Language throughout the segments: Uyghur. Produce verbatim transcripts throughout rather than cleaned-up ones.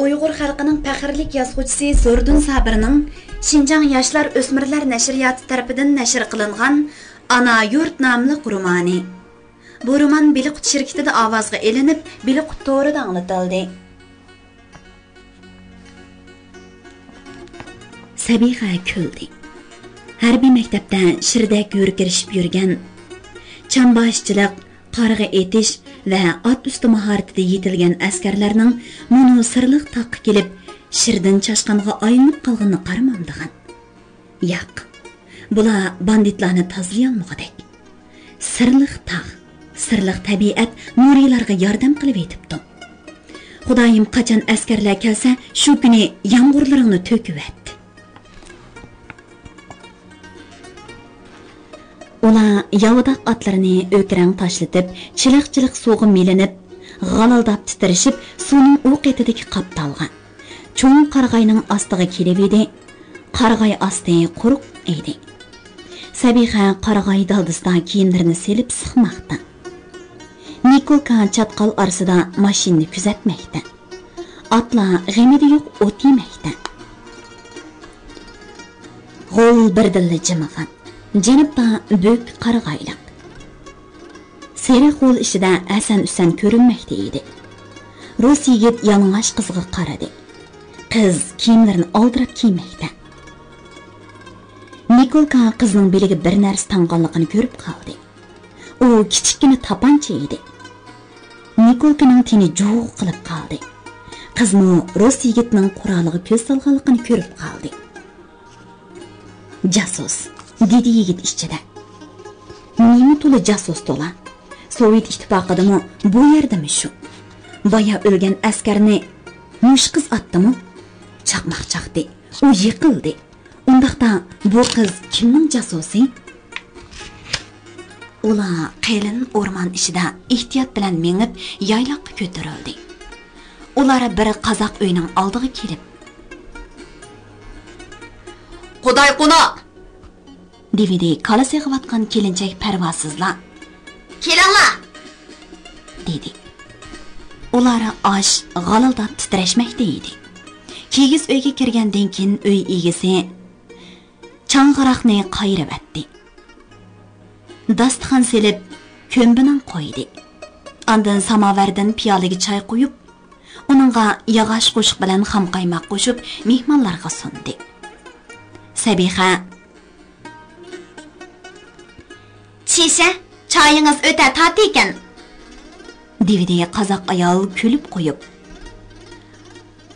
ئۇيغۇر خەلقىنىڭ پەخىرلىك يازغۇچىسى زوردۇن سابىرنىڭ شىنجاڭ ياشلار ئۆسمۈرلەر نەشرىياتى تەرىپىدىن نەشر قىلىنغان ئانا يۇرت ناملىق رومانى. بۇ رومان بىلىقۇت شىركىتىدە ئاۋازغا ئېلىنىپ، بىلىقۇت تورىدا ئاڭلىتىلدى. سەبىخە كۈلدى. ھەربىي مەكتەپتە شىردەك ھۆركىرىشىپ يۈرگەن، چامباشچىلىق، قارغا ئېتىش ۋە ئات ئۈستى ماھارىتىدە يېتىلگەن ئەسكەرلەرنىڭ مۇنۇ سىرلىق تاغقا كېلىپ، شىردىن چاشقانغا ئايلىنىپ قالغىنىنى قارىمامدىغان. ياق، بۇلار باندىتلارنى تازىلىيالمىغۇدەك. سىرلىق تاغ، سىرلىق تەبىئەت نۇرىلارغا ياردەم قىلىۋېتىپتۇ. خۇدايىم قاچان ئەسكەرلەر كەلسە، شۇ كۈنى يامغۇرلىرىڭنى تۆكۈۋەت. ئۇلار ياۋىداق ئاتلىرىنى ئۆكرەڭ تاشلىتىپ، چىلىق-چىلىق سۇغا مىلىنىپ، غالىلداپ تىترىشىپ، سۇنىڭ ئۇ قېتىدىكى قاپتالغا، چوڭ قارىغاينىڭ ئاستىغا كېلىۋىدى. قارىغاي ئاستى قۇرۇق ئىدى. سەبىخە قارىغاي دالدىسىدا كىيىملىرىنى سېلىپ سىقماقتا. نىكولكا چاتقال ئارىسىدا ماشىنىنى كۆزەتمەكتە. ئاتلار غېمىدە يوق ئوت يېمەكتە. غول بىردىنلا جىمىغان. جەنۇبتا بۈك قارىغايلىق. سېرىق غول ئىچىدە ھەسەن-ھۈسەن كۆرۈنمەكتە ئىدى. رۇس يىگىت يالىڭاچ قىزغا قارىدى. قىز كىيىملىرىنى ئالدىراپ كىيمەكتە. نىكولكا قىزنىڭ بېلىگە بىر نەرسە تاڭغانلىقىنى كۆرۈپ قالدى. ئۇ كىچىككىنە تاپانچا ئىدى. نىكولكىنىڭ تېنى جۇۋۇ قىلىپ قالدى. قىزمۇ رۇس يىگىتنىڭ قورالىغا كۆز سالغانلىقىنى كۆرۈپ قالدى. جاسۇس، دېدى يىگىت ئىچىدە. نېمە تولا جاسۇس تولا؟ سوۋېت ئىتتىپاقىدىمۇ، بۇ يەردىمۇ شۇ. بايا ئۆلگەن ئەسكەرنى مۇشۇ قىز ئاتتىمۇ؟ چاقماق چاقتى. ئۇ يىقىلدى. ئۇنداقتا بۇ قىز كىمنىڭ جاسۇسى؟ ئۇلار قېلىن ئورمان ئىچىدە ئېھتىيات بىلەن مېڭىپ، يايلاققا كۆتۈرۈلدى. ئۇلار بىر قازاق ئۆينىڭ ئالدىغا كېلىپ، «خۇداي قونا!» دېۋىدى كالا سېغىۋاتقان كېلىنچەك پەرۋاسىزلا. «كېلىڭلار!» دېدى. ئۇلار ئاش غالىلداپ تىترەشمەكتە ئىدى. كىگىز ئۆيگە كىرگەندىن كېيىن ئۆي ئىگىسى چاڭغىراقنى قايرىۋەتتى. داستىخان سېلىپ، كۆمبىنىڭ قويدى. ئاندىن ساماۋاردىن پىيالىگە چاي قۇيۇپ، ئۇنىڭغا ياغاچ قوشۇق بىلەن خام قايماق قوشۇپ، مېھمانلارغا سۇندى. سەبىخە، «چىشە، چايىڭىز ئۆتە تاتلىكەن» دېۋىدى قازاق ئايال كۈلۈپ قويۇپ.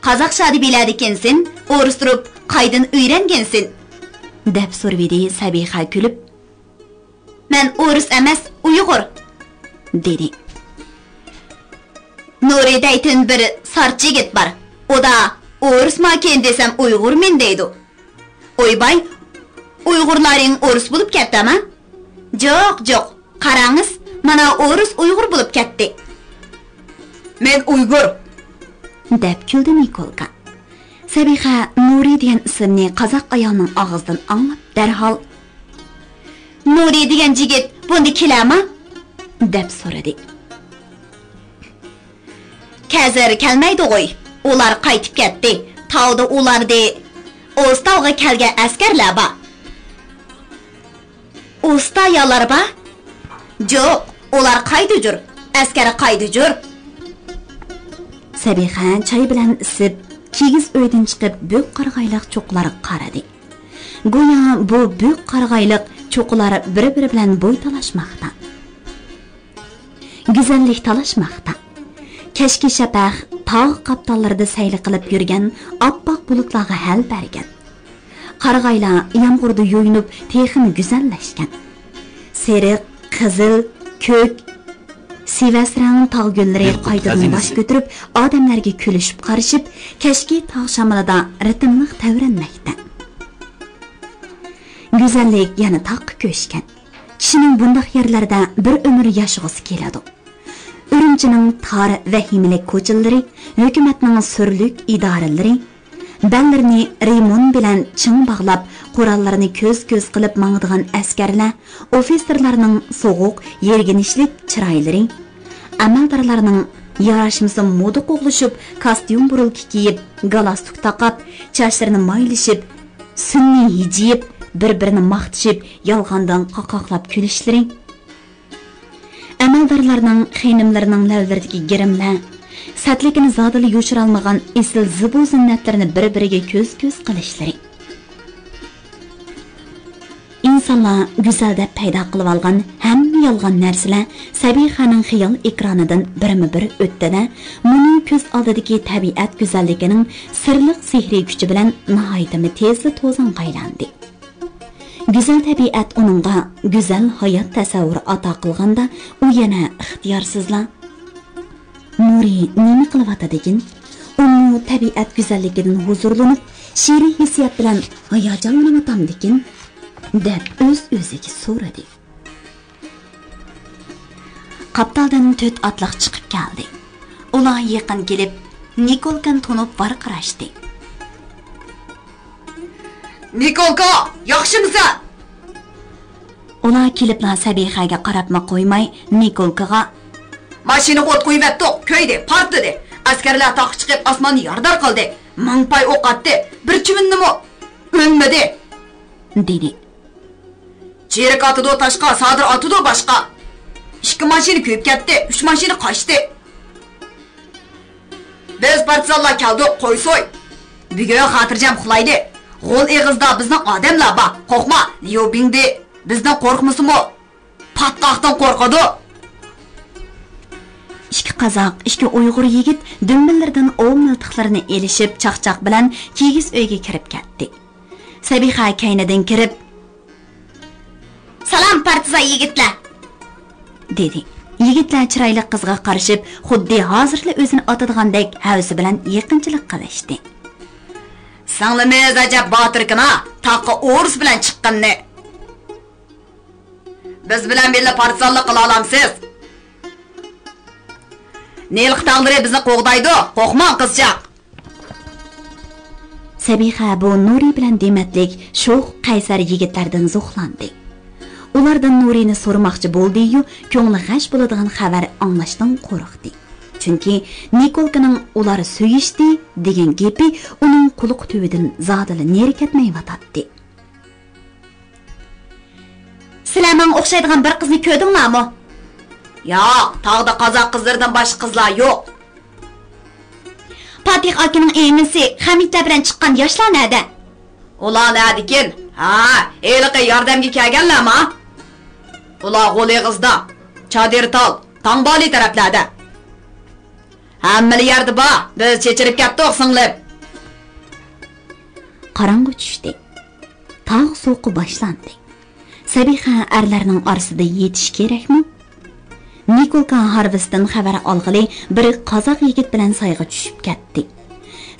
«قازاق شادى بىلەدىكەنسەن، ئورۇس تۇرۇپ قايدىن ئۆيرەنگەنسەن؟» دەپ سورىۋىدى سەبىخە كۈلۈپ. «مەن ئورۇس ئەمەس، ئۇيغۇر» دېدى. «نۇرى دەيتىن بىر سارچى يىگىت بار. ئۇدا ئورۇسماكىن دېسەم ئۇيغۇرمەن دەيدۇ. ئويباي، ئۇيغۇرلارىڭ ئورۇس بولۇپ كەتتىما؟» «جوق، جوق، قاراڭىز، مانا ئورۇس ئۇيغۇر بولۇپ كەتتى.» «مەن ئۇيغۇر» دەپ كۈلدى نىكولكا. سەبىخە نۇرى دېگەن ئىسىمنى قازاق ئايالنىڭ ئاغزىدىن ئاڭلاپ دەرھال، «نۇرى دېگەن جىگىت بۇندى كېلەما؟» دەپ سورىدى. «كەزىر كەلمەيدىغۇي، ئۇلار قايتىپ كەتتى. تاۋدا ئۇلاردى ئوستاۋغا كەلگەن ئەسكەرلەر بار.» «ئوستا يالار بار؟» «جوق، ئۇلار قايدىجۇر، ئەسكەر قايدىجۇر.» سەبىخە چاي بىلەن ئىسسىپ، كىگىز ئۆيدىن چىقىپ، بۈك قارىغايلىق چوققىلارغا قارىدى. گويا بۇ بۈك قارىغايلىق چوققىلار بىر-بىرى بىلەن بوي تالاشماقتا. گۈزەللىك تالاشماقتا. كەچكى شەپەق تاغ قاپتاللىرىدا سەيلە قىلىپ يۈرگەن ئاپئاق بۇلۇتلارغا ھەل بەرگەن. قارىغايلار يامغۇردا يۇيۇنۇپ، تېخىمۇ گۈزەللەشكەن. سېرىق، قىزىل، كۆك، سىۋەس رەڭ تاغ گۈللىرى قايتىدىن باش كۆتۈرۈپ، ئادەملەرگە كۈلۈشۈپ قارىشىپ، كەچكى تاغ شامىلىدا رىتىملىق تەۋرەنمەكتە. گۈزەللىك يەنە تاغقا كۆچكەن. كىشىنىڭ بۇنداق يەرلەردە بىر ئۆمۈر ياشىغۇسى كېلىدۇ. ئۈرۈمچىنىڭ تار، ۋەھىمىلىك كوچىلىرى، ھۆكۈمەتنىڭ سۈرلۈك ئىدارىلىرى، بەللىرىنى رىمون بىلەن چىڭ باغلاپ، قوراللىرىنى كۆز-كۆز قىلىپ ماڭىدىغان ئەسكەرلەر، ئوفىتسېرلارنىڭ سوغۇق، يىرگىنچلىك چىرايلىرى، ئەمەلدارلارنىڭ ياراشمىسا مودا قوغلىشىپ، كاستيۇم بۇرۇلكا كىيىپ، گالستۇك تاقاپ، چاچلىرىنى مايلىشىپ، سۈنئىي ھىجىيىپ، بىر-بىرىنى ماختىشىپ، يالغاندىن قاقاقلاپ كۈلۈشلىرى. ئەمەلدارلارنىڭ، خېنىملىرىنىڭ لەۋلىرىدىكى گىرىملەر، سەتلىكىنى زادىلا يوشۇرالمىغان ئېسىل زىبۇ زىننەتلىرىنى بىر-بىرىگە كۆز-كۆز قىلىشلىرى. ئىنسانلار گۈزەل دەپ پەيدا قىلىۋالغان ھەممە يالغان نەرسىلەر سەبىخەنىڭ خىيال ئېكرانىدىن بىرمۇبىر ئۆتتى-دە، مۇنۇ كۆز ئالدىدىكى تەبىئەت گۈزەللىكىنىڭ سىرلىق سېھرىي كۈچى بىلەن ناھايىتىمۇ تېزلا توزانغا ئايلاندى. گۈزەل تەبىئەت ئۇنىڭغا گۈزەل ھايات تەسەۋۋۇرى ئاتا قىلغاندا، ئۇ يەنە ئىختىيارسىزلا، «نۇرى نېمە قىلىۋاتىدىكىن؟ ئۇمۇ تەبىئەت گۈزەللىكىدىن ھۇزۇرلىنىپ، شېئىرىي ھېسسىيات بىلەن ھاياجانلىنىۋاتامدىكىن؟» دەپ ئۆز-ئۆزىگە سورىدى. قاپتالدىن تۆت ئاتلىق چىقىپ كەلدى. ئۇلار يېقىن كېلىپ، نىكولكىنى تونۇپ ۋارقىراشتى. نىكولكا، ياخشىمۇسەن؟ ئۇلار كېلىپلا سەبىخەگە قاراپمۇ قويماي، نىكولكىغا، ماشىنىغا ئوت قويۇۋەتتۇق، كۆيدى، پارتلىدى. ئەسكەرلەر تاغقا چىقىپ ئاسماننى يارىدار قىلدى. مىڭ پاي ئوق ئاتتى، بىر چىۋىننىمۇ ئۆلمىدى، دېدى. چېرىك ئاتىدۇ تاشقا، سادىر ئاتىدۇ باشقا. ئىككى ماشىنا كۆيۈپ كەتتى، ئۈچ ماشىنا قاچتى. بىز پارتىزانلار كەلدۇق، قوي سوي. بۈگۈن خاتىرجەم ئۇخلايلى. غول ئېغىزدا بىزنىڭ ئادەملەر بار. قورقما، ليۇ بىڭدى بىزدىن قورقمىسىمۇ، پاتقاقتىن قورقىدۇ. ئىككى قازاق، ئىككى ئۇيغۇر يىگىت دۈمبىلىرىدىن ئوۋ مىلتىقلىرىنى ئېلىشىپ، چاقچاق بىلەن كىگىز ئۆيگە كىرىپ كەتتى. سەبىخە كەينىدىن كىرىپ، سالام، پارتىزان يىگىتلەر! دېدى. يىگىتلەر چىرايلىق قىزغا قارىشىپ، خۇددى ھازىرلا ئۆزىنى ئاتىدىغاندەك ھەۋىسى بىلەن يېقىنچىلىق قىلىشتى. سىڭلىمىز ئەجەب باتۇركىنا، تاغقا ئورۇس بىلەن چىققىنىنى. بىز بىلەن بىللە پارتىزانلىق قىلالامسىز؟ نىلقا تاغلىرى بىزنى قوغدايدۇ، قورقماڭ قىزچاق. سەبىخە بۇ نۇرى بىلەن دېمەتلىك شوخ قەيسەر يىگىتلەردىن زوقلاندى. ئۇلاردىن نۇرىنى سورىماقچى بولدى-يۇ، كۆڭلى غەش بولىدىغان خەۋەر ئاڭلاشتىن قورقتى. چۈنكى نىكولكىنىڭ ئۇلار سۆيۈشتى دېگەن گېپى ئۇنىڭ قۇلىقى تۈۋىدىن زادىلا نېرى كەتمەيۋاتاتتى. سىلەر ماڭا ئوخشايدىغان بىر قىزنى كۆردۈڭلارمۇ؟ ياق، تاغدا قازاق قىزلىرىدىن باشقا قىزلار يوق. پاتىخ ئاكىنىڭ ئىنىسى خەمىتلەر بىلەن چىققان ياشلار نەدە؟ ئۇلار نەدىكىن؟ ھە، ھېلىقى ياردەمگە كەلگەنلەرما؟ ئۇلار غول ئېغىزدا، چادىرتال، تاڭبالى تەرەپلەردە. ھەممىلا يەردە بار، بىز چېچىلىپ كەتتۇق، سىڭلىم. قاراڭغۇ چۈشتى. تاغ سوغۇقى باشلاندى. سەبىخە ئەرلەرنىڭ ئارىسىدا يېتىشى كېرەكمۇ؟ نىكولكا ھارۋىستىن خەۋەر ئالغىلى بىر قازاق يىگىت بىلەن سايغا چۈشۈپ كەتتى.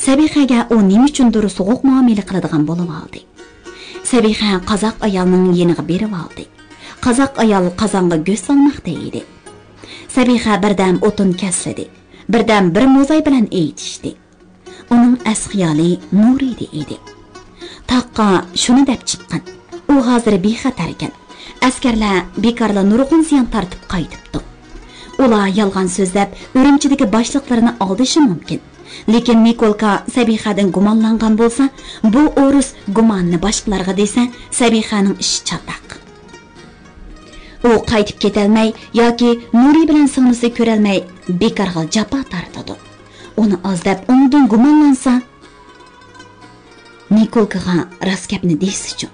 سەبىخەگە ئۇ نېمە ئۈچۈندۇر سوغۇق مۇئامىلە قىلىدىغان بولۇۋالدى. سەبىخە قازاق ئايالنىڭ يېنىغا بېرىۋالدى. قازاق ئايال قازانغا گۆش سالماقتا ئىدى. سەبىخە بىردەم ئوتۇن كەسلىدى، بىردەم بىر موزاي بىلەن ئېيتىشتى. ئۇنىڭ ئەس خىيالى نۇرىدە ئىدى. تاغقا شۇنى دەپ چىققىن، ئۇ ھازىر بىخەتەركەن. ئەسكەرلەر بىكارلا نۇرغۇن زىيان تارتىپ قايتىپتۇ. ئۇلار يالغان سۆزلەپ، ئۈرۈمچىدىكى باشلىقلىرىنى ئالدىشى مۇمكىن. لېكىن نىكولكا سەبىخەدىن گۇمانلانغان بولسا، بۇ ئورۇس گۇمانىنى باشقىلارغا دېسە، سەبىخەنىڭ ئىشى چاتاق. ئۇ قايتىپ كېتەلمەي ياكى نۇرى بىلەن سىڭلىسى كۆرەلمەي بىكارغا جاپا تارتىدۇ. ئۇنى ئاز دەپ ئۇنىڭدىن گۇمانلانسا، نىكولكىغا راست گەپنى دېسىچۇ؟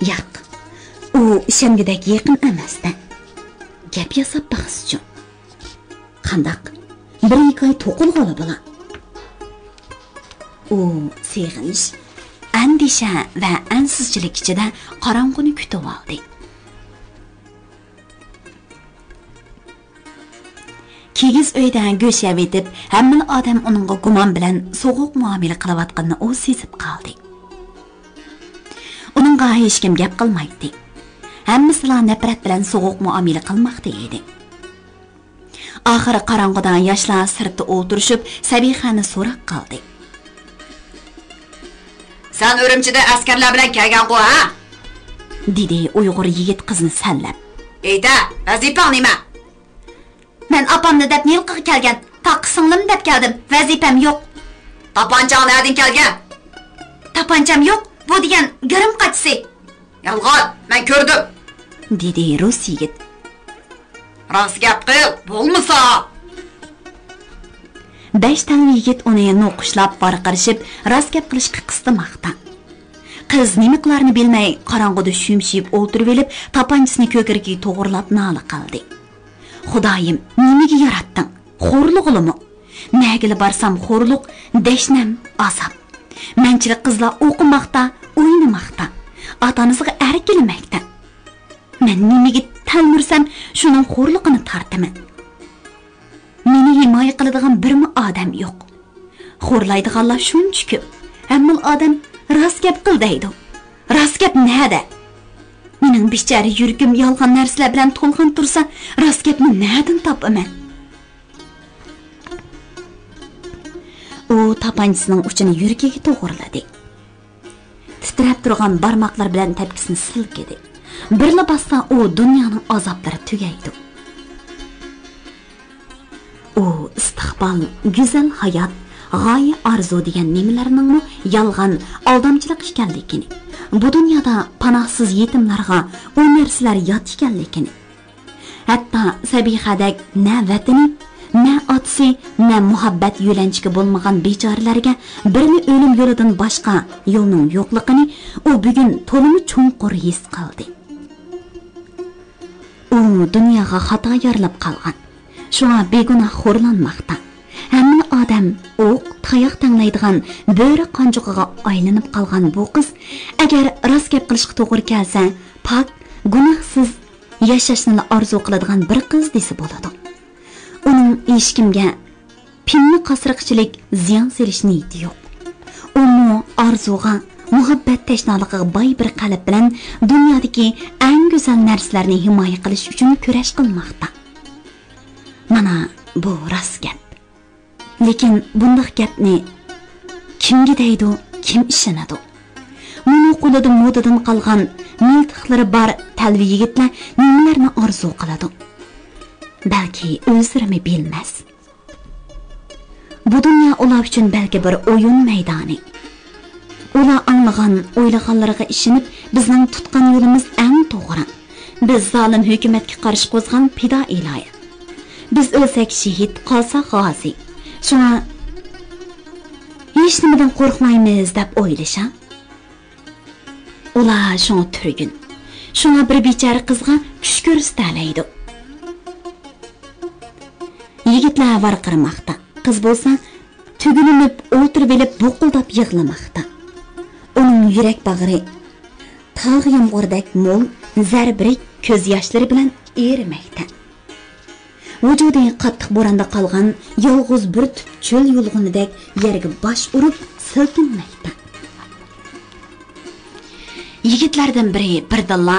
ياق، ئۇ ئىشەنگۈدەك يېقىن ئەمەس-دە. گەپ ياساپ باقسىچۇ؟ قانداق؟ بىر ھېكايە توقۇلغىلى بولا. ئۇ سېغىنىش، ئەندىشە ۋە ئەنسىزچىلىك ئىچىدە قاراڭغۇنى كۈتۈۋالدى. كىگىز ئۆيدە گۆش يەۋېتىپ، ھەممىلا ئادەم ئۇنىڭغا گۇمان بىلەن سوغۇق مۇئامىلە قىلىۋاتقىنىنى ئۇ سېزىپ قالدى. ئۇنىڭغا ھېچكىم گەپ قىلمايتتى. ھەممىسىلا نەپرەت بىلەن سوغۇق مۇئامىلە قىلماقتا ئىدى. ئاخىرى قاراڭغۇدا ياشلار سىرتتا ئولتۇرۇشۇپ، سەبىخەنى سوراپ قالدى. سەن ئۈرۈمچىدە ئەسكەرلەر بىلەن كەلگەنغۇ، ھە؟ دېدى ئۇيغۇر يىگىت قىزنى سەنلەپ. ئېيتە، ۋەزىپەڭ نېمە؟ مەن ئاپامنى دەپ نىلقىغا كەلگەن. سىڭلىم دەپ كەلدىم، ۋەزىپەم يوق. تاپانچاڭ نەدىن كەلگەن؟ تاپانچام يوق، بۇ دېگەن گىرىم قاچىسى. يالغان، مەن كۆردۈم. دېدى رۇس يىگىت. راست گەپ قىل، بولمىسا. بەش تەڭ يىگىت ئۇنى نوقۇشلاپ ۋارقىرىشىپ، راست گەپ قىلىشقا قىستىماقتا. قىز نېمە قىلارنى بىلمەي، قاراڭغۇدا شۈمشىيىپ ئولتۇرۇۋېلىپ، تاپانچىسىنى كۆكرىكىگە توغرىلاپ نالە قىلدى. خۇدايىم، نېمىگە ياراتتىڭ؟ خورلۇغىلىمۇ؟ نەگىلا بارسام خورلۇق، دەشنەم، ئازاب. مەنچىلىك قىزلار ئوقۇماقتا، ئوينىماقتا، ئاتا-ئانىسىغا ئەركىلىمەكتە. مەن نېمىگە تەلمۈرسەم، شۇنىڭ خورلۇقىنى تارتىمەن. مېنى ھىمايە قىلىدىغان بىرمۇ ئادەم يوق. خورلايدىغانلار شۇنچە كۆپ. ھەممىلا ئادەم راست گەپ قىل دەيدۇ. راست گەپ نەدە؟ مېنىڭ بىچارە يۈرىكىم يالغان نەرسىلەر بىلەن تولغان تۇرسا، راست گەپنى نەدىن تاپىمەن؟ ئۇ تاپانچىسىنىڭ ئۇچىنى يۈرىكىگە توغرىلىدى. تىترەپ تۇرغان بارماقلىرى بىلەن تەپكىسىنى سىلكىدى. بىرلا باسسا، ئۇ دۇنيانىڭ ئازابلىرى تۈگەيدۇ. ئۇ ئىستىقبال، گۈزەل ھايات، غايە، ئارزۇ دېگەن نېمىلەرنىڭمۇ يالغان، ئالدامچىلىق ئىكەنلىكىنى، بۇ دۇنيادا پاناھسىز يېتىملارغا ئۇ نەرسىلەر يات ئىكەنلىكىنى، ھەتتا سەبىخەدەك نە ۋەتىنى، نە ئاتىسى، نە مۇھەببەت يۆلەنچۈكى بولمىغان بىچارىلەرگە بىرلا ئۆلۈم يولىدىن باشقا يولنىڭ يوقلۇقىنى ئۇ بۈگۈن تولىمۇ چوڭقۇر ھېس قىلدى. ئۇ دۇنياغا خاتا يارىلىپ قالغان. شۇڭا بىگۇناھ خورلانماقتا. ھەممىلا ئادەم ئوق، تاياق تەڭلەيدىغان بۆرە قانجۇقىغا ئايلىنىپ قالغان بۇ قىز، ئەگەر راست گەپ قىلىشقا توغرا كەلسە، پاك، گۇناھسىز ياشاشنىلا ئارزۇ قىلىدىغان بىر قىز دېسە بولىدۇ. ئۇنىڭ ھېچكىمگە پىننى قاسرىقچىلىك زىيان سېلىش نىيىتى يوق. ئۇمۇ ئارزۇغا، مۇھەببەت تەشنالىقىغا باي بىر قەلب بىلەن دۇنيادىكى ئەڭ گۈزەل نەرسىلەرنى ھىمايە قىلىش ئۈچۈن كۈرەش قىلماقتا. مانا بۇ راست گەپ. لېكىن بۇنداق گەپنى كىمگە دەيدۇ، كىم ئىشىنىدۇ؟ مۇنۇ قولىدا مودىدىن قالغان مىلتىقلىرى بار تەلۋە يىگىتلەر نېمىلەرنى ئارزۇ قىلىدۇ؟ بەلكى ئۆزلىرىمۇ بىلمەس. بۇ دۇنيا ئۇلار ئۈچۈن بەلكى بىر ئويۇن مەيدانى. ئۇلار ئاڭلىغان، ئويلىغانلىرىغا ئىشىنىپ، بىزنىڭ تۇتقان يولىمىز ئەڭ توغرا. بىز زالىم ھۆكۈمەتكە قارشى قوزغان پىدائىيلار. بىز ئۆلسەك شېھىت، قالساق غازى. شۇڭا ھېچنېمىدىن قورقمايمىز دەپ ئويلىشا. ئۇلار شۇڭا تۈرگۈن. شۇڭا بىر بىچارە قىزغا كۈچ كۆرسىتەلەيدۇ. يىگىتلەر ۋارقىرىماقتا. قىز بولسا تۈگۈلۈنۈپ ئولتۇرۇۋېلىپ بۇقۇلداپ يىغلىماقتا. ئۇنىڭ يۈرەك باغرى تاغ يامغۇرىدەك مول، زەربىرەك كۆز ياشلىرى بىلەن ئېرىمەكتە. ۋۇجۇدى قاتتىق بوراندا قالغان يالغۇز بىر تۈپ چۆل يۇلغۇنىدەك يەرگە باش ئۇرۇپ سىلكىنمەكتە. يىگىتلەردىن بىرى بىردىنلا،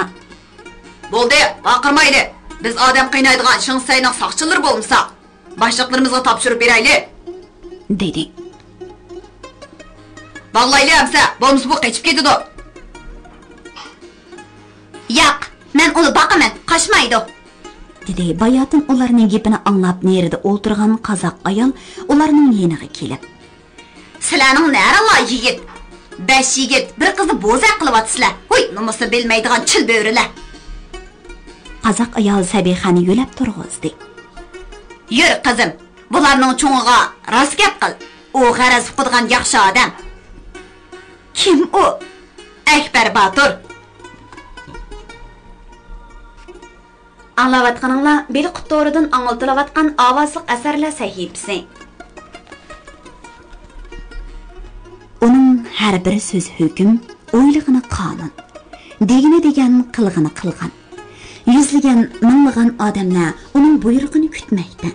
بولدى، ۋارقىرىمايلى. بىز ئادەم قىينايدىغان شېڭ سەينىڭ ساقچىلىرى بولمىساق، باشلىقلىرىمىزغا تاپشۇرۇپ بېرەيلى، دېدى. باغلايلى ئەمسە، بولمىسا بۇ قېچىپ كېتىدۇ. ياق، مەن ئۇنى باقىمەن، قاچمايدۇ، دېدى باياتىن ئۇلارنىڭ گېپىنى ئاڭلاپ نېرىدا ئولتۇرغان قازاق ئايال ئۇلارنىڭ يېنىغا كېلىپ. سىلەرنىڭ نەرىڭلار يىگىت؟ بەش يىگىت بىر قىزنى بوزەك قىلىۋاتىسىلەر. ھۇي، نومۇسنى بىلمەيدىغان چىل بۆرىلەر. قازاق ئايال سەبىخەنى يۆلەپ تۇرغۇزدى. يۈر، قىزىم، بۇلارنىڭ چوڭىغا راست گەپ قىل. ئۇ غەرەز ئۇقىدىغان ياخشى ئادەم. كىم ئۇ؟ ئەكبەر باتۇر. ئاڭلاۋاتقىنىڭلار بىلقۇت تورىدىن ئاڭلىتىلىۋاتقان ئاۋازلىق ئەسەرلەر سەھىپىسى. ئۇنىڭ ھەر بىر سۆزى ھۆكۈم، ئويلىغىنى قانۇن. دېگىنى دېگەن، قىلغىنى قىلغان. يۈزلىگەن، مىڭلىغان ئادەملەر ئۇنىڭ بۇيرۇقىنى كۈتمەكتە.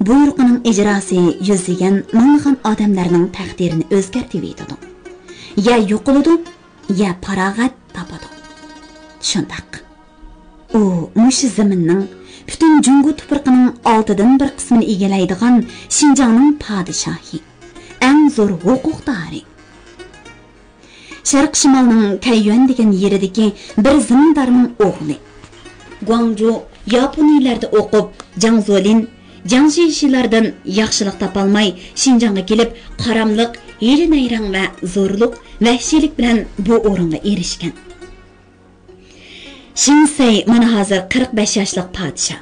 بۇيرۇقىنىڭ ئىجراسى يۈزلىگەن، مىڭلىغان ئادەملەرنىڭ تەقدىرىنى ئۆزگەرتىۋېتىدۇ. يا يوقىلىدۇ، يا پاراغەت تاپىدۇ. شۇنداق. ئۇ مۇشۇ زېمىننىڭ، پۈتۈن جۇڭگو تۇپرىقىنىڭ ئالتىدىن بىر قىسمىنى ئىگىلەيدىغان شىنجاڭنىڭ پادىشاھى، ئەڭ زور ھوقۇقدارى. شەرقىي شىمالنىڭ تەييۈەن دېگەن يېرىدىكى بىر زېمىندارنىڭ ئوغلى. گۇاڭجۇ، ياپونىيلاردا ئوقۇپ، جاڭزۇلىن، جياڭ جيېشىلاردىن ياخشىلىق تاپالماي، شىنجاڭغا كېلىپ، قاراملىق، ھىيلە-نەيرەڭ ۋە زورلۇق، ۋەھشىيلىك بىلەن بۇ ئورۇنغا ئېرىشكەن. شېڭ سەي مانا ھازىر قىرىق بەش ياشلىق پادىشاھ.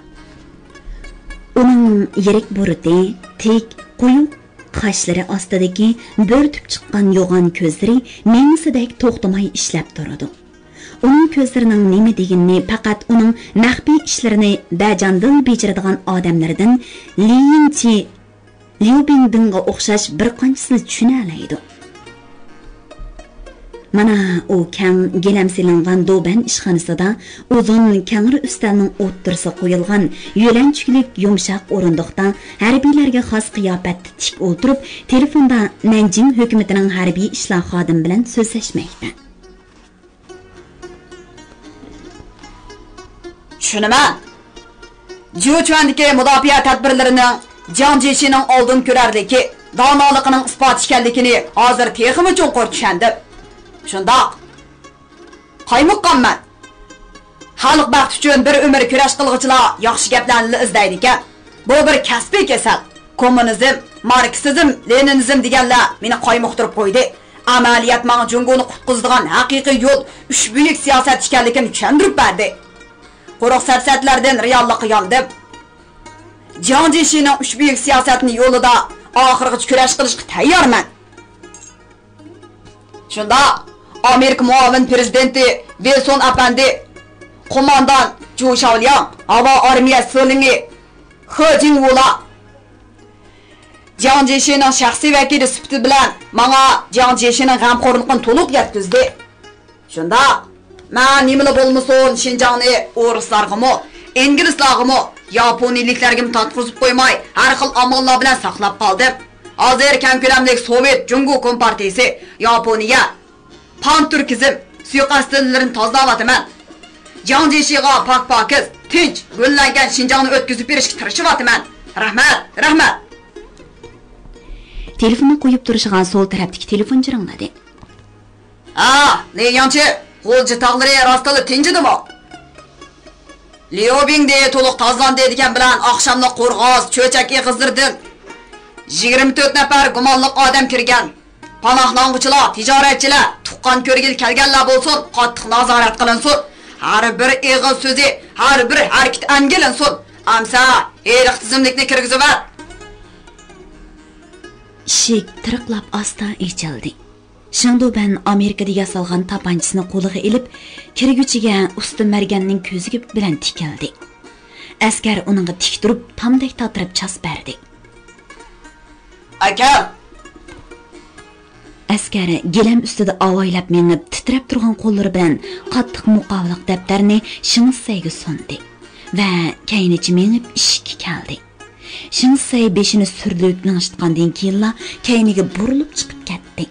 ئۇنىڭ يىرىك بۇرۇتى، تىك، قويۇق قاشلىرى ئاستىدىكى بۆرتۈپ چىققان يوغان كۆزلىرى مېڭىسىدەك توختىماي ئىشلەپ تۇرىدۇ. ئۇنىڭ كۆزلىرىنىڭ نېمە دېگىنىنى پەقەت ئۇنىڭ مەخپىي ئىشلىرىنى بەجانىدىل بېجىرىدىغان ئادەملەردىن لى يىنچى، ليۇ بىڭدىڭغا ئوخشاش بىر قانچىسىلا چۈشىنەلەيدۇ. مانا، ئۇ كەڭ گىلەم سېلىنغان دوبەن ئىشخانىسىدا، ئۇزۇن كەڭرى ئۈستەلنىڭ ئوتتۇرىسىغا قويۇلغان يۆلەنچۈكلۈك يۇمشاق ئورۇندۇقتا ھەربىيلەرگە خاس قىياپەتتە تىك ئولتۇرۇپ، تېلېفوندا نەنجىڭ ھۆكۈمىتىنىڭ ھەربىي ئىشلار خادىمى بىلەن سۆزلەشمەكتە. چۈشىنىمەن. جيۇچۈەندىكى مۇداپىئە تەدبىرلىرىنىڭ جياڭ جيېشىنىڭ ئالدىن كۆرەرلىكى، دانالىقىنىڭ ئىسپاتى ئىكەنلىكىنى ھازىر تېخىمۇ چوڭقۇر چۈشەندىم. شۇنداق. قايمۇققاممەن. خەلق بەختى ئۈچۈن بىر ئۆمۈر كۈرەش قىلغۇچىلار ياخشى گەپلەرنىلا ئىزدەيدىكەن. بۇ بىر كەسپىي كېسەل. كوممۇنىزم، ماركسىزم، لېنىنىزم دېگەنلەر مېنى قايمۇقتۇرۇپ قويدى. ئەمەلىيەت ماڭا جۇڭگونى قۇتقۇزىدىغان ھەقىقىي يول ئۈچ بۈيۈك سىياسەت ئىكەنلىكىنى چۈشەندۈرۈپ بەردى. قۇرۇق سەپسەتىلەردىن رېئاللىققا ياندىم. جياڭ جيېشىنىڭ ئۈچ بۈيۈك سىياسەتنى يولىدا ئاخىرغىچە كۈرەش قىلىشقا تەييارمەن. شۇنداق، ئامېرىكا مۇئاۋىن پىرېزىدېنتى ۋىلسون ئەپەندى، قوماندان جۇ شاۋلياڭ، ھاۋا ئارمىيە سىلىڭى خې جىڭۋۇلار جياڭ جيېشىنىڭ شەخسىي ۋەكىلى سۈپىتى بىلەن ماڭا جياڭ جيېشىنىڭ غەمخورلۇقىنى تولۇق يەتكۈزدى. شۇنداق، مەن نېمىلا بولمىسۇن، شىنجاڭنى ئورۇسلارغىمۇ، ئىنگلىزلارغىمۇ، ياپونىيىلىكلەرگىمۇ تارتقۇزۇپ قويماي، ھەر خىل ئاماللار بىلەن ساقلاپ قالدىم. ھازىر كەڭ كۆلەملىك سوۋېت جۇڭگو كومپارتىيىسى، ياپونىيە، پانتۈركىزم سۇيىقەستلىرىنى تازىلاۋاتىمەن. جياڭ جيېشىغا پاك-پاكىز، تىنچ، گۈللەنگەن شىنجاڭنى ئۆتكۈزۈپ بېرىشكە تىرىشىۋاتىمەن. رەھمەت، رەھمەت. تېلېفوننى قويۇپ تۇرۇشىغا سول تەرەپتىكى تېلېفون جىرىڭلىدى. ھا، لى ياڭچى، غۇلجا تاغلىرى راستلا تىنچىدىمۇ؟ ليۇ بىڭدى تولۇق تازىلاندى دېگەن بىلەن ئاخشاملىق قورغاس، چۆچەك ئېغىزلىرىدىن يىگىرمە تۆت نەپەر گۇمانلىق ئادەم كىرگەن. پاناھلانغۇچىلار، تىجارەتچىلەر، تۇغقان كۆرگىلى كەلگەنلەر بولسۇن، قاتتىق نازارەت قىلىنسۇن. ھەر بىر ئېغىز سۆزى، ھەر بىر ھەرىكىتى ئەنگىلىنسۇن. ئەمسە ھېلىقى تىزىملىكنى كىرگۈزۈۋەت. ئىشىك تىرىقلاپ ئاستا ئېچىلدى. شېڭدۇبەن ئامېرىكىدا ياسالغان تاپانچىسىنى قولىغا ئېلىپ، كىرگۈچىگە ئۇستا مەرگەننىڭ كۆزى بىلەن تىكىلدى. ئەسكەر ئۇنىڭغا تىك تۇرۇپ، تامدەك تاتىرىپ چاس بەردى. ئەكەل! ئەسكەر گىلەم ئۈستىدە ئاۋايلاپ مېڭىپ، تىترەپ تۇرغان قوللىرى بىلەن قاتتىق مۇقاۋىلىق دەپتەرنى شېڭ سەيگە سۇندى ۋە كەينىچە مېڭىپ ئىشىككە كەلدى. شېڭ سەي بېشىنى سۈرلۈك لىڭشىتقاندىن كېيىنلا كەينىگە بۇرۇلۇپ چىقىپ كەتتى.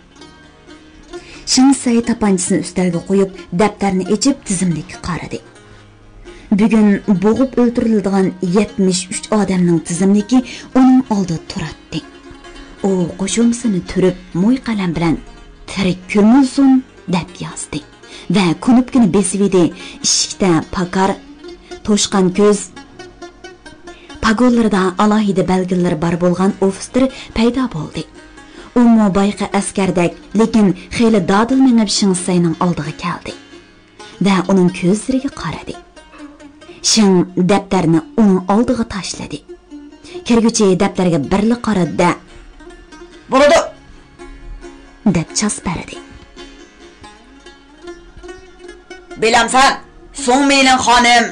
شېڭ سەي تاپانچىسىنى ئۈستەلگە قويۇپ، دەپتەرنى ئېچىپ، تىزىملىككە قارىدى. بۈگۈن بوغۇپ ئۆلتۈرۈلىدىغان يەتمىش ئۈچ ئادەمنىڭ تىزىملىكى ئۇنىڭ ئالدىدا تۇراتتى. ئۇ قوشۇمىسىنى تۈرۈپ، موي قەلەم بىلەن «تىرىك كۆمۈلسۇن» دەپ يازدى ۋە كۇنۇپكىنى بېسىۋىدى. ئىشىكتە پاكار، توشقان كۆز، پاگونلىرىدا ئالاھىدە بەلگىلىرى بار بولغان ئوفىتسېر پەيدا بولدى. ئۇمۇ بايىقى ئەسكەردەك، لېكىن خېلى دادىل مېڭىپ شېڭ سەينىڭ ئالدىغا كەلدى ۋە ئۇنىڭ كۆزلىرىگە قارىدى. شېڭ دەپتەرنى ئۇنىڭ ئالدىغا تاشلىدى. كىرگۈچى دەپتەرگە بىرلا قارىدى-دە، «بولىدۇ!» دەپ چاس بەردى. بىلەمسەن، سۇڭ مىلىڭ خانىم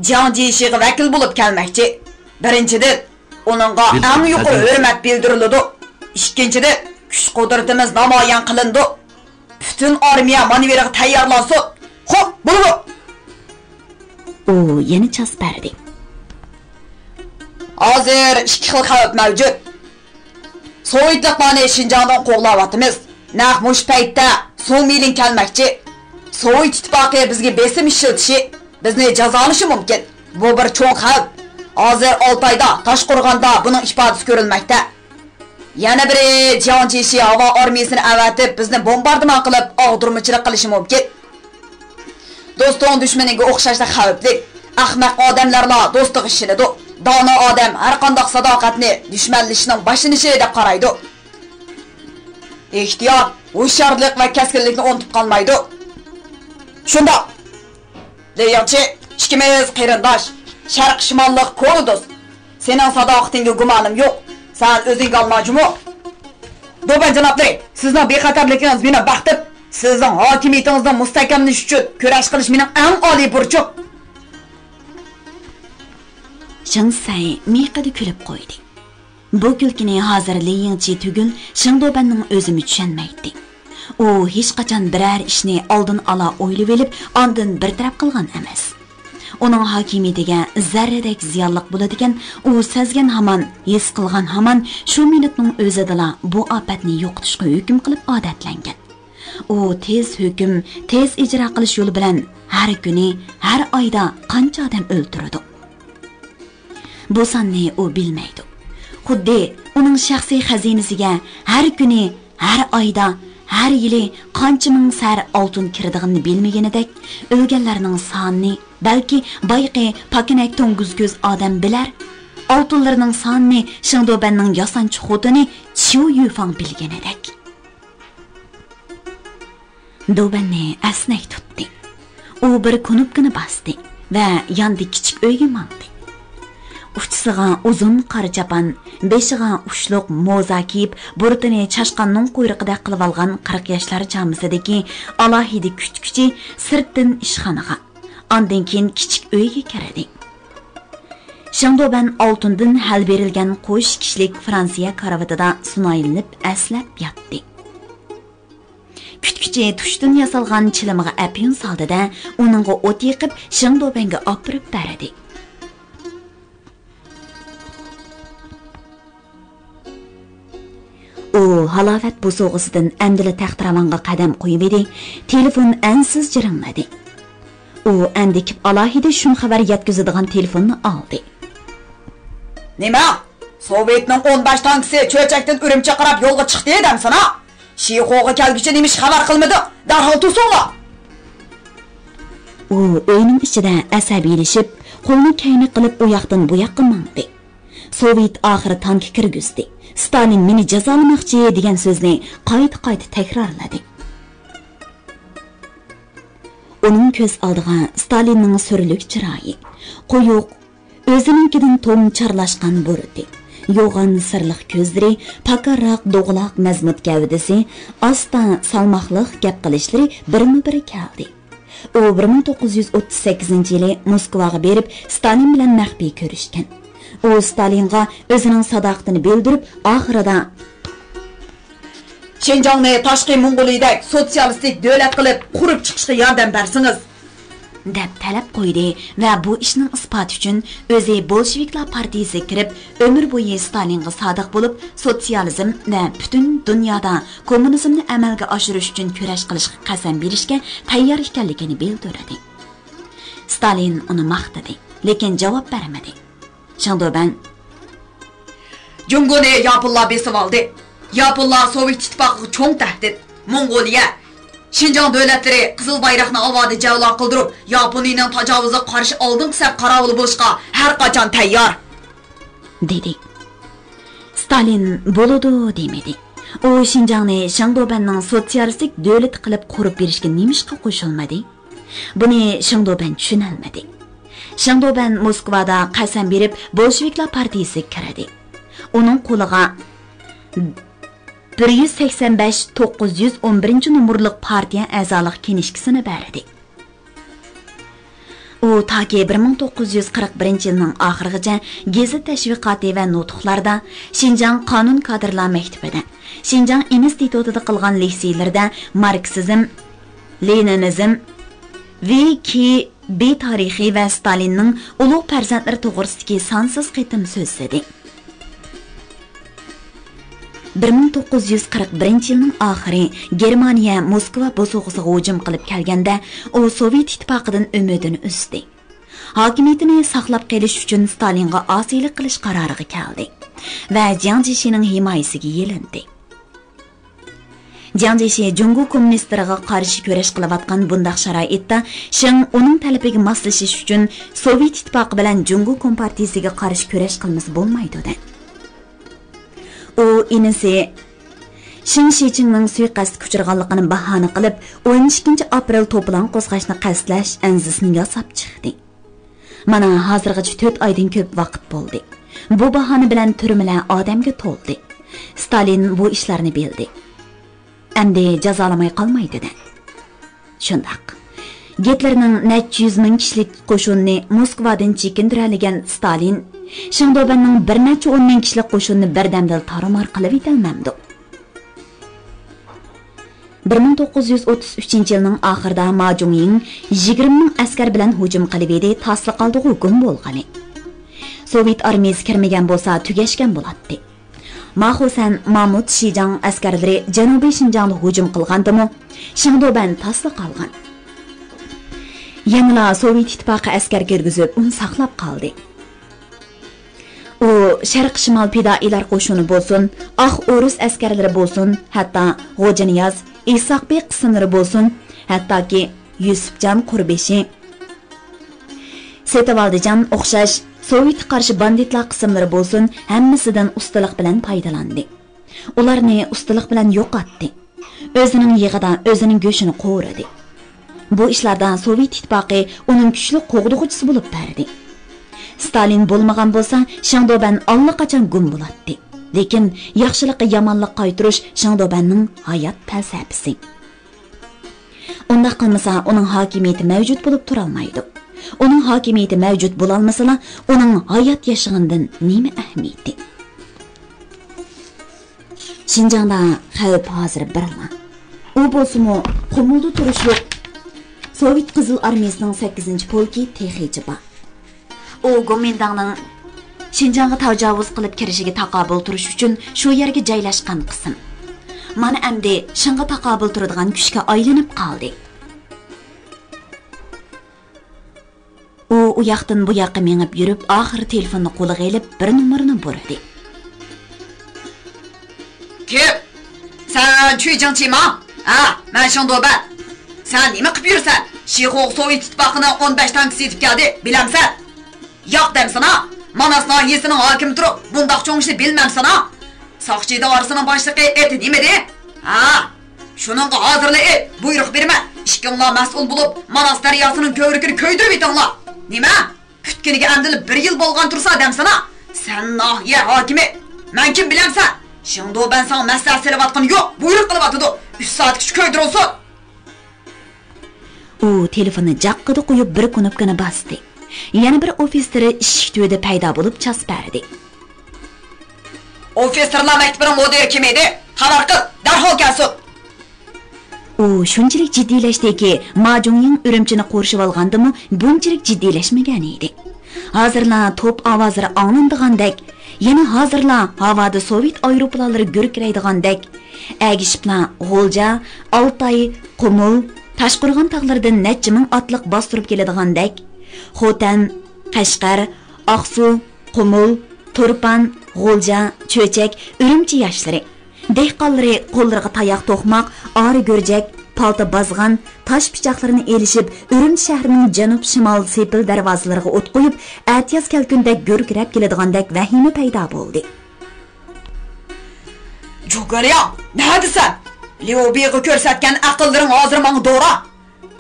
جياڭ جيېشىغا ۋەكىل بولۇپ كەلمەكچى. بىرىنچىدىن، ئۇنىڭغا ئەڭ يۇقىرى ھۆرمەت بىلدۈرۈلىدۇ. ئىككىنچىدىن، كۈچ-قۇدرىتىمىز نامايان قىلىنىدۇ. پۈتۈن ئارمىيە مانېۋىرغا تەييارلانسۇن. خوپ، بولىدۇ! ئۇ يەنە چاس بەردى. ھازىر ئىككى خىل خەۋپ مەۋجۇت. سوۋېتلىقلارنى شىنجاڭدىن قوغلاۋاتىمىز. نەق مۇشۇ پەيتتە سۇڭ مىلىڭ كەلمەكچى. سوۋېت ئىتتىپاقى بىزگە بېسىم ئىشلىتىشى، بىزنى جازالىشى مۇمكىن. بۇ بىر چوڭ خەۋپ. ھازىر ئالتايدا، تاشقورغاندا بۇنىڭ ئىپادىسى كۆرۈلمەكتە. يەنە بىرى، جياڭ جيېشى ھاۋا ئارمىيىسىنى ئەۋەتىپ، بىزنى بومباردىمان قىلىپ، ئاغدۇرمىچىلىق قىلىشى مۇمكىن. دوستۇڭ دۈشمىنىڭگە ئوخشاشلا خەۋپلىك. ئەخمەق ئادەملەرلا دوستىغا ئىشىنىدۇ. دانا ئادەم ھەرقانداق ساداقەتنى دۈشمەنلىشىشنىڭ باشلىنىشى دەپ قارايدۇ. ئېھتىيات، ھوشيارلىق ۋە كەسكىنلىكنى ئۇنتۇپ قالمايدۇ. شۇنداق. لېيىڭچى، ئىككىمىز قېرىنداش، شەرق شىماللىق كونا دوست. سېنىڭ ساداقىتىڭگە گۇمانىم يوق. سەن ئۆزۈڭگە ئالما جۇمۇ. دوبەن جانابلىرى، سىزنىڭ بىخەتەرلىكىڭىز مېنىڭ بەختىم. سىزنىڭ ھاكىمىيىتىڭىزنىڭ مۇستەھكەملىنىشى ئۈچۈن كۈرەش قىلىش مېنىڭ ئەڭ ئالىي بۇرچۇم. شېڭ سەي مىيىقىدا كۈلۈپ قويدى. بۇ كۈلكىنى ھازىر لېيىڭچى تۈگۈل، شېڭ دوبەننىڭ ئۆزىمۇ چۈشەنمەيتتى. ئۇ ھېچقاچان بىرەر ئىشنى ئالدىن ئالا ئويلىۋېلىپ، ئاندىن بىر تەرەپ قىلغان ئەمەس. ئۇنىڭ ھاكىمىيىتىگە زەررىدەك زىيانلىق بولىدىكەن، ئۇ سەزگەن ھامان، ھېس قىلغان ھامان شۇ مىنۇتنىڭ ئۆزىدىلا بۇ ئاپەتنى يوقىتىشقا ھۆكۈم قىلىپ ئادەتلەنگەن. ئۇ تېز ھۆكۈم، تېز ئىجرا قىلىش يولى بىلەن ھەر كۈنى، ھەر ئايدا قانچە ئادەم ئۆلتۈرىدۇ؟ بۇ ساننى ئۇ بىلمەيدۇ. خۇددى ئۇنىڭ شەخسىي خەزىنىسىگە ھەر كۈنى، ھەر ئايدا، ھەر يىلى قانچە مىڭ سەر ئالتۇن كىرىدىغىنىنى بىلمىگىنىدەك، ئۆلگەنلەرنىڭ سانىنى بەلكى بايىقى پاكىنەك توڭگۇز كۆز ئادەم بىلەر، ئالتۇنلىرىنىڭ سانىنى شېڭدۇبەننىڭ ياسانچۇ خوتۇنى چيۇ يۈفاڭ بىلگىنىدەك. دوبەننى ئەسنەك تۇتتى. ئۇ بىر كۇنۇپكىنى باستى ۋە ياندا كىچىك ئۆيگە ماڭدى. ئۇچىسىغا ئۇزۇن قارا چاپان، بېشىغا ئۇچلۇق موزا كىيىپ، بۇرۇتىنى چاشقاننىڭ قۇيرۇقىدەك قىلىۋالغان قىرىق ياشلار چامىسىدىكى ئالاھىدە كۈتكۈچى سىرتتىن ئىشخانىغا، ئاندىن كېيىن كىچىك ئۆيگە كىردى. شېڭدۇبەن ئالتۇندىن ھەل بېرىلگەن قوش كىشىلىك فرانسىيە كارىۋىتىدا سۇنايلىنىپ ئەسلەپ ياتتى. كۈتكۈچى تۇشتىن ياسالغان چىلىمغا ئەپيۈن سالدى-دە، ئۇنىڭغا ئوت يېقىپ، شېڭدۇبەنگە ئاپىرىپ بەردى. ئۇ ھالاۋەت بوسۇغىسىدىن ئەمدىلا تەختىراۋانغا قەدەم قويۇۋىدى، تېلېفون ئەنسىز جىرىڭلىدى. ئۇ ئەندىكىپ ئالاھىدە شۇم خەۋەر يەتكۈزىدىغان تېلېفوننى ئالدى. نېمە؟ سوۋېتنىڭ ئون بەش تانكىسى چۆچەكتىن ئۈرۈمچىگە قاراپ يولغا چىقتى دەمسىنا؟ شىخوغا كەلگۈچە نېمىش خەۋەر قىلمىدىڭ؟ دەرھال توسۇڭلار! ئۇ ئۆينىڭ ئىچىدە ئەسەبىيلىشىپ، قولىنى كەينى قىلىپ ئۇياقتىن بۇياققا ماڭدى. سوۋېت ئاخىرى تانكا كىرگۈزدى. ستالىن مېنى جازالىماقچى دېگەن سۆزنى قايتا-قايتا تەكرارلىدى. ئۇنىڭ كۆز ئالدىغا ستالىننىڭ سۈرلۈك چىرايى، قويۇق، ئۆزىنىڭكىدىن توم چارلاشقان بۇرۇتى، يوغان سىرلىق كۆزلىرى، پاكارراق دوغىلاق مەزمۇت گەۋدىسى، ئاستا سالماقلىق گەپ قىلىشلىرى بىرمۇ بىر كەلدى. ئۇ بىر مىڭ توققۇز يۈز ئوتتۇز سەككىزىنچى يىلى موسكۋاغا بېرىپ، ستالىن بىلەن مەخپىي كۆرۈشكەن. ئۇ ستالىنغا ئۆزىنىڭ ساداقىتىنى بىلدۈرۈپ، ئاخىرىدا، شىنجاڭنى تاشقى موڭغۇلىيىدەك سوتسىيالىستىك دۆلەت قىلىپ قۇرۇپ چىقىشقا ياردەم بەرسىڭىز، دەپ تەلەپ قويدى ۋە بۇ ئىشنىڭ ئىسپاتى ئۈچۈن ئۆزى بولشېۋىكلار پارتىيىسىگە كىرىپ، ئۆمۈر بويى ستالىنغا سادىق بولۇپ، سوتسىيالىزم ۋە پۈتۈن دۇنيادا كوممۇنىزمنى ئەمەلگە ئاشۇرۇش ئۈچۈن كۈرەش قىلىشقا قەسەم بېرىشكە تەييار ئىكەنلىكىنى بىلدۈردى. ستالىن ئۇنى ماختىدى، لېكىن جاۋاب بەرمىدى. شېڭدۇبەن، جۇڭگونى ياپونلار بېسىۋالدى. ياپونلار سوۋېت ئىتتىپاقىغا چوڭ تەھدىت. موڭغۇلىيە، شىنجاڭ دۆلەتلىرى قىزىل بايراقنى ھاۋادا جەۋلان قىلدۇرۇپ، ياپونىيىنىڭ تاجاۋۇزىغا قارشى ئالدىنقى سەپ قاراۋۇلى بولۇشقا ھەر قاچان تەييار. دېدى. ستالىن بولىدۇ دېمىدى. ئۇ شىنجاڭنى شېڭدۇبەننىڭ سوتسىيالىستىك دۆلىتى قىلىپ قۇرۇپ بېرىشكە نېمىشقا قوشۇلمىدى؟ بۇنى شېڭدۇبەن چۈشىنەلمىدى. شېڭدۇبەن موسكۋادا قەسەم بېرىپ، بولشېۋىكلار پارتىيىسىگە كىردى. ئۇنىڭ قولىغا بىر يۈز سەكسەن بەش توققۇز يۈز ئون بىرىنچى نومۇرلۇق پارتىيە ئەزالىق كىنىشكىسىنى بەردى. ئۇ تاكى بىر مىڭ توققۇز يۈز قىرىق بىرىنچى يىلنىڭ ئاخىرىغىچە گېزىت تەشۋىقاتى ۋە نۇتۇقلاردا شىنجاڭ قانۇن كادىرلار مەكتىپىدە، شىنجاڭ ئىنستىتۇتىدا قىلغان لېكسىيىلىرىدە ماركسىزم، لېنىنىزم، ۋ ك ب تارىخى ۋە ستالىننىڭ ئۇلۇغ پەرزەنتلىرى توغرىسىدىكى سانسىز قېتىم سۆزلىدى. بىر مىڭ توققۇز يۈز قىرىق بىرىنچى يىلنىڭ ئاخىرى گېرمانىيە موسكۋا بوسۇغىسىغا ھۇجۇم قىلىپ كەلگەندە، ئۇ سوۋېت ئىتتىپاقىدىن ئۈمىدىنى ئۈزدى. ھاكىمىيىتىنى ساقلاپ قېلىش ئۈچۈن ستالىنغا ئاسىيلىق قىلىش قارارىغا كەلدى ۋە جياڭ جيېشىنىڭ ھىمايىسىگە يېلىندى. جياڭ جيېشى جۇڭگو كوممۇنىستلىرىغا قارشى كۈرەش قىلىۋاتقان بۇنداق شارائىتتا، شېڭ ئۇنىڭ تەلىپىگە ماسلىشىش ئۈچۈن سوۋېت ئىتتىپاقى بىلەن جۇڭگو كومپارتىيىسىگە قارشى كۈرەش قىلمىسا بولمايدۇ، دە. ئۇ ئىنىسى شېڭ شىچىڭنىڭ سۇيىقەستكە ئۇچرىغانلىقىنى باھانە قىلىپ، ئون ئىككىنچى ئاپرېل توپىلاڭ قوزغاشنى قەستلەش ئەنزىسىنى ياساپ چىقتى. مانا، ھازىرغىچە تۆت ئايدىن كۆپ ۋاقىت بولدى. بۇ باھانە بىلەن تۈرمىلەر ئادەمگە تولدى. ستالىن بۇ ئىشلارنى بىلدى. ئەمدى جازالىماي قالمايدۇ-دە. شۇنداق. گىتلېرنىڭ نەچچە يۈز مىڭ كىشىلىك قوشۇنىنى موسكۋادىن چېكىندۈرەلىگەن ستالىن، شېڭدۇبەننىڭ بىر نەچچە ئون مىڭ كىشىلىك قوشۇنىنى بىردەمدىلا تارمار قىلىۋېتەلمەمدۇ؟ بىر مىڭ توققۇز يۈز ئوتتۇز ئۈچىنچى يىلنىڭ ئاخىرىدا ما جۇڭيىڭ يىگىرمە مىڭ ئەسكەر بىلەن ھۇجۇم قىلىۋىدى، تاسلا قالدىغۇ گۇم بولغىلى. سوۋېت ئارمىيىسى كىرمىگەن بولسا، تۈگەشكەن بولاتتى. ماخۇسەن، مامۇت، شىجاڭ ئەسكەرلىرى جەنۇبىي شىنجاڭدا ھۇجۇم قىلغاندىمۇ، شېڭدۇبەن تاسلا قالغان. يەنىلا سوۋېت ئىتتىپاقى ئەسكەر كىرگۈزۈپ، ئۇنى ساقلاپ قالدى. ئۇ شەرقىي شىمال پىدائىيلار قوشۇنى بولسۇن، ئاق ئورۇس ئەسكەرلىرى بولسۇن، ھەتتا غوجانىياز، ئىسھاق بېي قىسىملىرى بولسۇن، ھەتتاكى يۈسۈپجان قۇربېشى، سېتىۋالدىجان ئوخشاش سوۋېتقا قارشى باندىتلار قىسىملىرى بولسۇن، ھەممىسىدىن ئۇستىلىق بىلەن پايدىلاندى. ئۇلارنى ئۇستىلىق بىلەن يوقاتتى. ئۆزىنىڭ يېغىدا ئۆزىنىڭ گۆشىنى قورۇدى. بۇ ئىشلاردا سوۋېت ئىتتىپاقى ئۇنىڭ كۈچلۈك قوغدىغۇچىسى بولۇپ بەردى. ستالىن بولمىغان بولسا، شېڭدۇبەن ئاللىقاچان گۇم بولاتتى. لېكىن ياخشىلىققا يامانلىق قايتۇرۇش شېڭدۇبەننىڭ ھايات پەلسەپىسى. ئۇنداق قىلمىسا، ئۇنىڭ ھاكىمىيىتى مەۋجۇت بولۇپ تۇرالمايدۇ. ئۇنىڭ ھاكىمىيىتى مەۋجۇت بولالمىسىلا، ئۇنىڭ ھايات ياشىغىنىدىن نېمە ئەھمىيىتى؟ شىنجاڭدا خەۋپ ھازىر بىرلا. ئۇ بولسىمۇ قۇمۇلدا تۇرۇشلۇق سوۋېت قىزىل ئارمىيىسىنىڭ سەككىزىنچى پولكى تېخىچە بار. ئۇ گومىنداڭنىڭ شىنجاڭغا تاجاۋۇز قىلىپ كىرىشىگە تاقابىل تۇرۇش ئۈچۈن شۇ يەرگە جايلاشقان قىسىم. مانا ئەمدى شىڭغا تاقابىل تۇرىدىغان كۈچكە ئايلىنىپ قالدى. ئۇ ئۇ ياقتىن بۇ ياققا مېڭىپ يۈرۈپ، ئاخىرى تېلېفوننى قولىغا ئېلىپ، بىر نومۇرنى بۇرىدى. كىم؟ سەن چۈيجىڭچىما؟ ھە، مەن شېڭدۇبەن. سەن نېمە قىپ يۈرسەن؟ شىخۇغ سوۋېت ئىتتىپاقىنىڭ ئون بەش تانكىسى يېتىپ كەلدى، بىلەمسەن؟ ياق دەمسىنا؟ ماناس ناھىيەسىنىڭ ھاكىمى تۇرۇپ، بۇنداق چوڭ ئىشنى بىلمەمسىنا؟ ساقچى ئىدارىسىنىڭ باشلىقى ئېتى نېمىدى؟ ھە؟ شۇنىڭغا ھازىرلا ئېيت، بۇيرۇق بېرىمەن. ئىككىڭلار مەسئۇل بولۇپ، ماناس دەرياسىنىڭ كۆۋرۈكىنى كۆيدۈرۈۋېتىڭلار. نېمە؟ پۈتكىنىگە ئەمدىلا بىر يىل بولغان تۇرسا دەمسەنا؟ سەن ناھىيە ھاكىمى. مەن كىم بىلەمسەن؟ شېڭدۇبەن ساڭا مەسلىھەت سېلىۋاتقىنى يوق، بۇيرۇق قىلىۋاتىدۇ. ئۈچ سائەتكىچە كۆيدۈرۈلسۇن. ئۇ تېلېفوننى جاققىدە قويۇپ، بىر كۇنۇپكىنى باستى. يەنە بىر ئوفىتسېر ئىشىك تۈۋىدە پەيدا بولۇپ، چاس بەردى. ئوفىتسېرلار مەكتىپىنىڭ مۇدىرى كىم ئىدى؟ خەۋەر قىل، دەرھال كەلسۇن. ئۇ شۇنچىلىك جىددىيلەشتىكى، ما جۇڭيىڭ ئۈرۈمچىنى قورشىۋالغاندىمۇ بۇنچىلىك جىددىيلەشمىگەن ئىدى. ھازىرلا توپ ئاۋازلىرى ئاڭلىنىدىغاندەك، يەنە ھازىرلا ھاۋادا سوۋېت ئايروپىلانلىرى گۈركىرەيدىغاندەك، ئەگىشىپلا غۇلجا، ئالتاي، قۇمۇل، تاشقورغان تاغلىرىدىن نەچچە مىڭ ئاتلىق باستۇرۇپ كېلىدىغاندەك، خوتەن، قەشقەر، ئاقسۇ، قۇمۇل، تۇرپان، غۇلجا، چۆچەك، ئۈرۈمچى ياشلىرى، دېھقانلىرى قوللىرىغا تاياق توقماق، ئارا گۈرجەك، پالتا بازغان، تاش پىچاقلىرىنى ئېلىشىپ، ئۈرۈمچى شەھىرىنىڭ جەنۇب، شىمال، سېپىل دەرۋازىلىرىغا ئوت قويۇپ، ئەتىياز كەلكۈندەك گۈركىرەپ كېلىدىغاندەك ۋەھىمە پەيدا بولدى. جۇگېرياڭ، نەدىسەن؟ ليۇ بىغا كۆرسەتكەن ئەقىللىرىڭ ھازىر ماڭا دورا.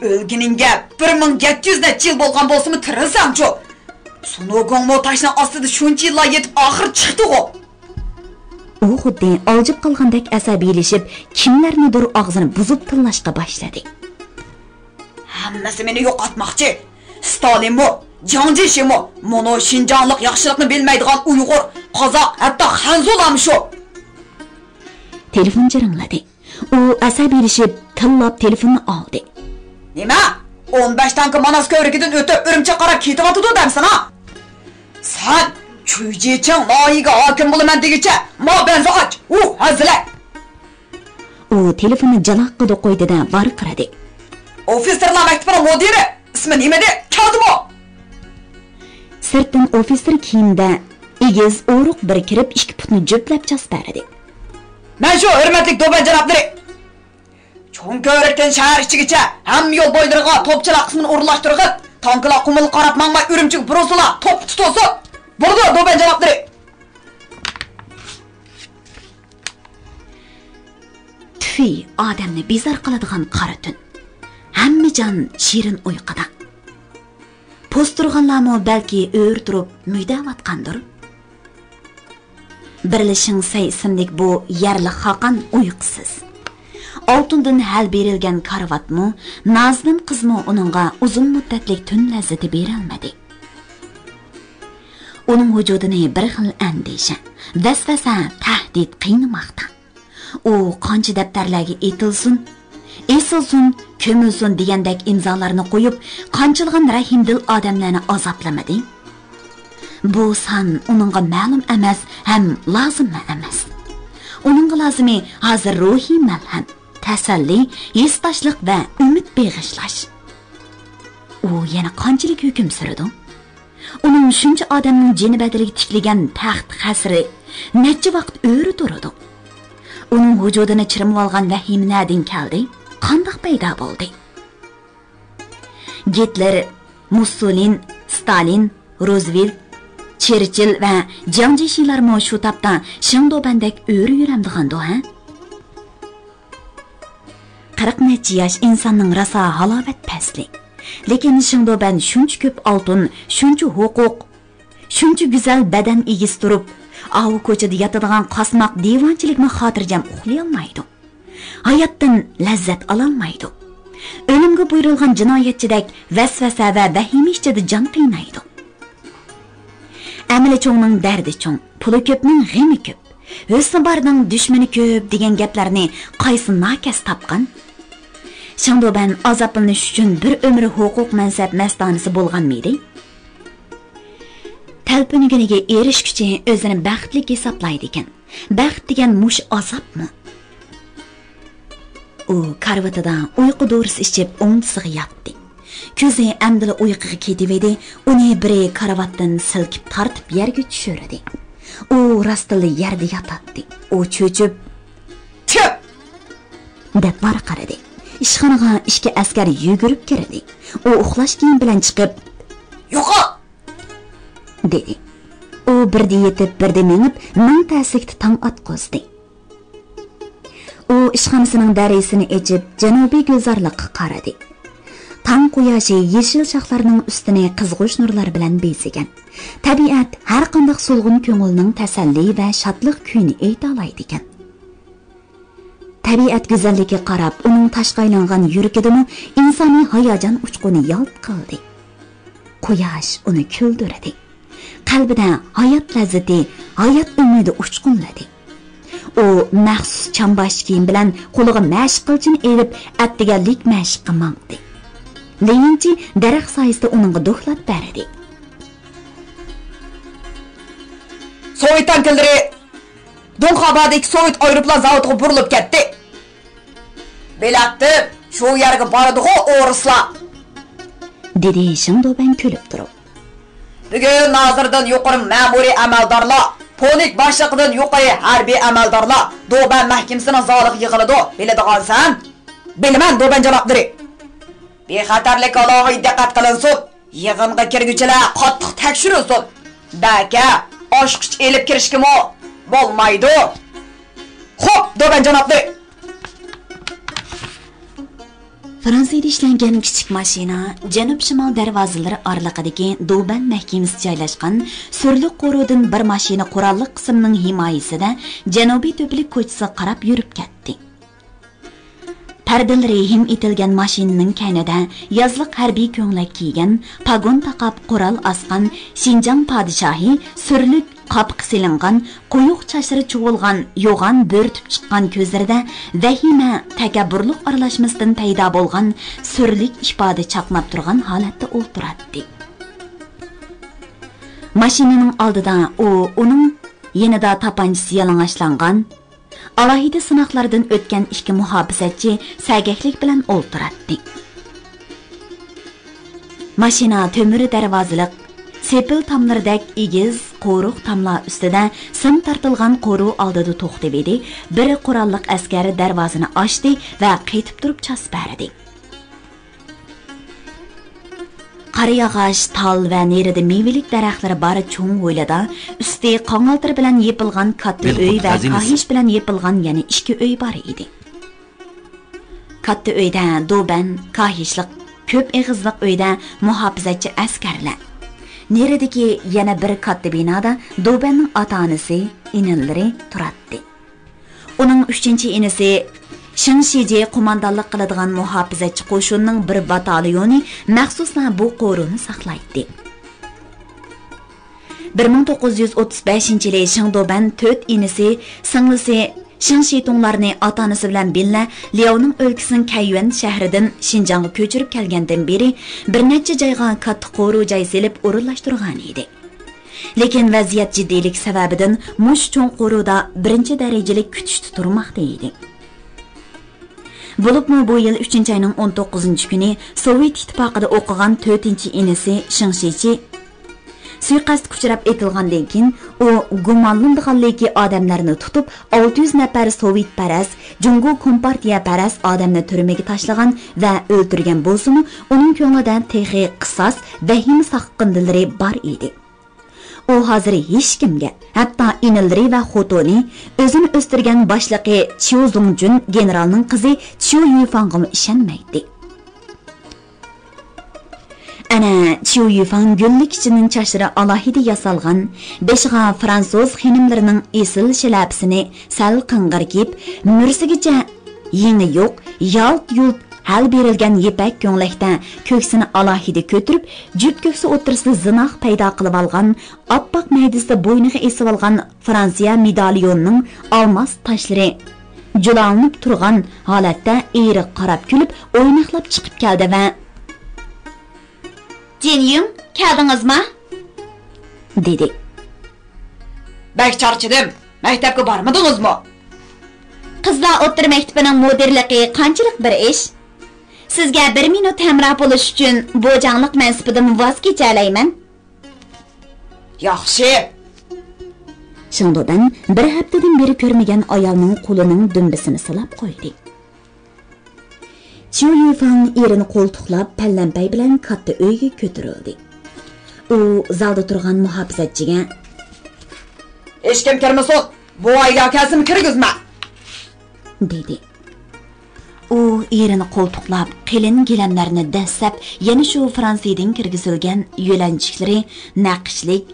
ئۆلگىنىڭگە بىر مىڭ يەتتە يۈز نەچچە يىل بولغان بولسىمۇ تىرىلسەمچۇ؟ سۇنۇ گوڭمۇ تاشنىڭ ئاستىدا شۇنچە يىللار يېتىپ، ئاخىرى چىقتىغۇ. ئۇ خۇددى ئالجىپ قالغاندەك ئەسەبىيلىشىپ، كىملەرنىدۇر ئاغزىنى بۇزۇپ تىللاشقا باشلىدى. ھەممىسى مېنى يوقاتماقچى. ستالىنمۇ، جياڭ جيېشىمۇ، مۇنۇ شىنجاڭلىق ياخشىلىقنى بىلمەيدىغان ئۇيغۇر، قازاق، ھەتتا خەنزۇلارمۇ شۇ. تېلېفون جىرىڭلىدى. ئۇ ئەسەبىيلىشىپ، تىللاپ تېلېفوننى ئالدى. نېمە؟ ئون بەش تانكا ماناس كۆۋرۈكىدىن ئۆتۈپ، ئۈرۈمچىگە قاراپ كېتىۋاتىدۇ دەمسىنا؟ سەن چۈيجىچىڭ ناھىيىگە ھاكىم بولىمەن دېگۈچە، ما بەنزى ئاچ، ئۇ ھەززىلەك. ئۇ تېلېفوننى جالاققىدە قويدى-دە، ۋارقىرىدى. ئوفىتسېرلار مەكتىپىنىڭ مۇدىرى، ئىسمى نېمىدى؟ كەلدىمۇ؟ سىرتتىن ئوفىتسېر كىيىمدە ئېگىز، ئورۇق بىرى كىرىپ، ئىككى پۇتنى جۈپلەپ چاس بەردى. مەن شۇ، ھۆرمەتلىك دوبەن جانابلىرى! تۇڭكۆرۈكتىن شەھەر ئىچىگىچە ھەممە يول بويلىرىغا توپچىلار قىسمىنى ئورۇنلاشتۇرغىن. تانكىلار قۇمۇلغا قاراپ ماڭماي، ئۈرۈمچىگە بۇرۇلسىلا، توپقا تۇتۇلسۇن. بولدى، دوبەن جانابلىرى! تۈفى، ئادەمنى بىزار قىلىدىغان قارا تۈن. ھەممە جان شېرىن ئۇيقۇدا. پوستۇرغانلارمۇ بەلكى ئۆرە تۇرۇپ مۈگدەۋاتقاندۇر. بىرلا شېڭ سەي ئىسىملىك بۇ يەرلىك خاقان ئۇيقۇسىز. ئالتۇندىن ھەل بېرىلگەن كارىۋاتمۇ، نازىنىن قىزمۇ ئۇنىڭغا ئۇزۇن مۇددەتلىك تۈن لەززىتى بېرەلمىدى. ئۇنىڭ ۋۇجۇدىنى بىر خىل ئەندىشە، ۋەسۋەسە، تەھدىت قىينىماقتا. ئۇ قانچە دەپتەرلەرگە ئېتىلسۇن، ئېسىلسۇن، كۆمۈلسۇن دېگەندەك ئىمزالارنى قويۇپ، قانچىلىغان رەھىمدىل ئادەملەرنى ئازابلىمىدى؟ بۇ سان ئۇنىڭغا مەلۇم ئەمەس ھەم لازىممۇ ئەمەس. ئۇنىڭغا لازىمى ھازىر روھىي مەلھەم، تەسەللى، ھېسداشلىق ۋە ئۈمىد بېغىشلاش. ئۇ يەنە قانچىلىك ھۆكۈم سۈرىدۇ؟ ئۇنىڭ شۇنچە ئادەمنىڭ جېنى بەدىلىگە تىكلىگەن تەخت قەسرى نەچچە ۋاقىت ئۆرە تۇرىدۇ؟ ئۇنىڭ ۋۇجۇدىنى چىرمىۋالغان ۋەھىمە نەدىن كەلدى؟ قانداق پەيدا بولدى؟ گىتلېر، مۇسسولىن، ستالىن، روزۋېلت، چېرچىل ۋە جياڭ جيېشىلارمۇ شۇ تاپتا شېڭدۇبەندەك ئۆرە يۈرەمدىغاندۇ، ھە؟ قىرىق نەچچە ياش ئىنساننىڭ راسا ھالاۋەت پەسلى. لېكىن شېڭدۇبەن شۇنچە كۆپ ئالتۇن، شۇنچە ھوقۇق، شۇنچە گۈزەل بەدەن ئىگىسى تۇرۇپ، ئاۋۇ كوچىدا ياتىدىغان قاسماق دىۋانىچىلىكمۇ خاتىرجەم ئۇخلىيالمايدۇ. ھاياتتىن لەززەت ئالالمايدۇ. ئۆلۈمگە بۇيرۇلغان جىنايەتچىدەك ۋەسۋەسە ۋە ۋەھىمە ئىچىدە جان قىينايدۇ. ئەمىلى چوڭنىڭ دەردى چوڭ، پۇلى كۆپنىڭ غېمى كۆپ، ھۆسنى بارنىڭ دۈشمىنى كۆپ دېگەن گەپلەرنى قايسى ناكەس تاپقان؟ شېڭدۇبەن ئازابلىنىش ئۈچۈن بىر ئۆمۈر ھوقۇق مەنسەپ مەستانىسى بولغانمىدى؟ تەلپۈنگىنىگە ئېرىشكۈچى ئۆزىنى بەختلىك ھېسابلايدىكەن. بەخت دېگەن مۇشۇ ئازابمۇ؟ ئۇ كارىۋىتىدا ئۇيقۇ دورىسى ئىچىپ ئوڭدىسىغا ياتتى. كۆزى ئەمدىلا ئۇيقۇغا كېتىۋىدى، ئۇنى بىرى كارىۋاتتىن سىلكىپ تارتىپ يەرگە چۈشۈردى. ئۇ راستتىنلا يەردە ياتاتتى. ئۇ چۆچۈپ، چۈپ! دەپ ۋارقىرىدى. ئىشخانىغا ئىككى ئەسكەر يۈگۈرۈپ كىردى. ئۇ ئۇخلاش كىيىمى بىلەن چىقىپ، يوقال! دېدى. ئۇ بىردە يېتىپ، بىردە مېڭىپ، مىڭ تەسلىكتە تاڭ ئاتقۇزدى. ئۇ ئىشخانىسىنىڭ دەرىزىسىنى ئېچىپ، جەنۇبىي گۈلزارلىققا قارىدى. تاڭ قۇياشى يېشىل شاخلارنىڭ ئۈستىنى قىزغۇچ نۇرلار بىلەن بېزىگەن. تەبىئەت ھەرقانداق سولغۇن كۆڭۈلنىڭ تەسەللى ۋە شادلىق كۈيىنى ئېيتالايدىكەن. تەبىئەت گۈزەللىكىگە قاراپ، ئۇنىڭ تاشقا ئايلانغان يۈرىكىدىمۇ ئىنسانىي ھاياجان ئۇچقۇنى يالت قىلدى. قۇياش ئۇنى كۈلدۈردى. قەلبىدە ھايات لەززىتى، ھايات ئۈمىدى ئۇچقۇنلىدى. ئۇ مەخسۇس چامباش كىيىم بىلەن قولىغا مەشىق قىلىچىنى ئېلىپ، ئەتىگەنلىك مەشىققە ماڭدى. لېيىنچى دەرەخ سايىسىدا ئۇنىڭغا دوكلات بەردى. سوۋېت تانكىلىرى دۇڭخابادىكى سوۋېت ئايروپىلان زاۋۇتىغا بۇرۇلۇپ كەتتى. بېلەتتىم، شۇ يەرگە بارىدىغۇ ئورۇسلار، دېدى شېڭدۇبەن كۈلۈپ تۇرۇپ. بۈگۈن نازىردىن يۇقىرى مەمۇرىي ئەمەلدارلار، پونك باشلىقىدىن يۇقىرى ھەربىي ئەمەلدارلار دوبەن مەھكىمىسىنىڭ زالىغا يىغىلىدۇ، بىلىدىغانسەن؟ بىلىمەن، دوبەن جانابلىرى. بىخەتەرلىككە ئالاھىدە دىققەت قىلىنسۇن. يىغىنغا كىرگۈچىلەر قاتتىق تەكشۈرۈلسۇن. بەكە ئاچقۇچ ئېلىپ كىرىشكىمۇ بولمايدۇ. خوپ، دوبەن جانابلىرى! فرانسىيەدە ئىشلەنگەن كىچىك ماشىنا جەنۇب-شىمال دەرۋازىلىرى ئارىلىقىدىكى دوبەن مەھكىمىسى جايلاشقان سۈرلۈك قورۇدىن بىر ماشىنا قوراللىق قىسىمنىڭ ھىمايىسىدە جەنۇبىي تۆپىلىك كوچىسىغا قاراپ يۈرۈپ كەتتى. پەردىلىرى ھىم ئېتىلگەن ماشىنىنىڭ كەينىدە يازلىق ھەربىي كۆڭلەك كىيگەن، پاگون تاقاپ قورال ئاسقان شىنجاڭ پادىشاھى سۈرلۈك قاپىقى سېلىنغان، قويۇق چاچلىرى چۇۋۇلغان، يوغان بۆرتۈپ چىققان كۆزلىرىدە ۋەھىمە، تەكەببۇرلۇق ئارىلاشمىسىدىن پەيدا بولغان سۈرلۈك ئىپادە چاقناپ تۇرغان ھالەتتە ئولتۇراتتى. ماشىنىنىڭ ئالدىدا ئۇ، ئۇنىڭ يېنىدا تاپانچىسى يالىڭاچلانغان، ئالاھىدە سىناقلاردىن ئۆتكەن ئىككى مۇھاپىزەتچى سەگەكلىك بىلەن ئولتۇراتتى. ماشىنا تۆمۈر دەرۋازىلىق، سېپىل تاملىرىدەك ئېگىز، قورۇق تاملار ئۈستىدە سىم تارتىلغان قورۇ ئالدىدا توختىۋىدى. بىر قوراللىق ئەسكەر دەرۋازىنى ئاچتى ۋە قېتىپ تۇرۇپ چاس بەردى. قارىياغاچ، تال ۋە نېرىدا مېۋىلىك دەرەخلىرى بار چوڭ ھويلىدا ئۈستى قاڭالتىر بىلەن يېپىلغان كاتتا ئۆي ۋە كاھىش بىلەن يېپىلغان يەنە ئىككى ئۆي بار ئىدى. كاتتا ئۆيدە دوبەن، كاھىشلىق، كۆپ ئېغىزلىق ئۆيدە مۇھاپىزەتچى ئەسكەرلەر. نېرىدىكى يەنە بىر كاتتا بىنادا دوبەننىڭ ئاتا-ئانىسى، ئىنىلىرى تۇراتتى. ئۇنىڭ ئۈچىنچى ئىنىسى شېڭ شىجى قوماندانلىق قىلىدىغان مۇھاپىزەتچى قوشۇننىڭ بىر باتاليونى مەخسۇسلا بۇ قورۇنى ساقلايتتى. بىر مىڭ توققۇز يۈز ئوتتۇز بەشىنچى يىلى شېڭدوبەن تۆت ئىنىسى، سىڭلىسى شېڭ شىتۇڭلارنى ئاتا-ئانىسى بىلەن بىللە لياۋنىڭ ئۆلكىسىنىڭ كەييۈەن شەھىرىدىن شىنجاڭغا كۆچۈرۈپ كەلگەندىن بېرى بىر نەچچە جايغا كاتتا قورۇ جاي سېلىپ ئورۇنلاشتۇرغان ئىدى. لېكىن ۋەزىيەت جىددىيلىكى سەۋەبىدىن مۇشۇ چوڭ قورۇدا بىرىنچى دەرىجىلىك كۈتۈشتە تۇرماقتا ئىدى. بولۇپمۇ بۇ يىل ئۈچىنچى ئاينىڭ ئون توققۇزىنچى كۈنى سوۋېت ئىتتىپاقىدا ئوقۇغان تۆتىنچى ئىنىسى شېڭ شىچى سۇيىقەستكە ئۇچراپ ئېتىلغاندىن كېيىن، ئۇ گۇمانلىنىدىغانلىكى ئادەملەرنى تۇتۇپ، ئالتە يۈز نەپەر سوۋېتپەرەس، جۇڭگو كومپارتىيەپەرەس ئادەمنى تۈرمىگە تاشلىغان ۋە ئۆلتۈرگەن بولسىمۇ، ئۇنىڭ كۆڭلىدە تېخى قىساس، ۋەھىمە ساققىندىلىرى بار ئىدى. ئۇ ھازىر ھېچكىمگە، ھەتتا ئىنىلىرى ۋە خوتۇنى، ئۆزىنى ئۆستۈرگەن باشلىقى چيۇ زۇڭجۈن گېنېرالنىڭ قىزى چيۇ يۈفاڭغىمۇ ئىشەنمەيتتى. ئەنە، چيۇ يۈفاڭ گۈللۈك چىنىن چاچلىرى ئالاھىدە ياسالغان، بېشىغا فرانسۇز خېنىملىرىنىڭ ئېسىل شىلەپىسىنى سەل قىڭغىر كىيىپ، مۈرىسىگىچە يېڭى يوق، يالت-يۇلت ھەل بېرىلگەن يىپەك كۆڭلەكتە كۆكسىنى ئالاھىدە كۆتۈرۈپ، جۈپ كۆكسى ئوتتۇرىسىدا زىناق پەيدا قىلىۋالغان، ئاپئاق مەيدىسىدە بوينىغا ئېسىۋالغان فرانسىيە مېداليونىنىڭ ئالماس تاشلىرى جۇلاڭلىنىپ تۇرغان ھالەتتە ئېرىگە قاراپ كۈلۈپ، ئويناقلاپ چىقىپ كەلدى ۋە، جىنيۇڭ، كەلدىڭىزما؟ دېدى. بەك چارچىدىم. مەكتەپكە بارمىدىڭىزمۇ؟ قىزلار ئوتتۇرا مەكتىپىنىڭ مۇدىرلىقى قانچىلىك بىر ئىش؟ سىزگە بىر مىنۇت ھەمراھ بولۇش ئۈچۈن بوجاڭلىق مەنسىپىدىن ۋاز كېچەلەيمەن. ياخشى. شېڭدۇبەن بىر ھەپتىدىن بېرى كۆرمىگەن ئايالنىڭ قولىنىڭ دۈمبىسىنى سىلاپ قويدى. چيۇ يۈفاڭ ئېرىنى قولتۇقلاپ، پەلەمپەي بىلەن كاتتا ئۆيگە كۆتۈرۈلدى. ئۇ زالدا تۇرغان مۇھاپىزەتچىگە، ھېچكىم كىرمىسۇن، بوۋايگە كەلسىمۇ كىرگۈزمە، دېدى. ئۇ ئېرىنى قولتۇقلاپ، قېلىن گىلەملەرنى دەسسەپ، يەنە شۇ فرانسىيىدىن كىرگۈزۈلگەن يۆلەنچۈكلىرى نەقىشلىك،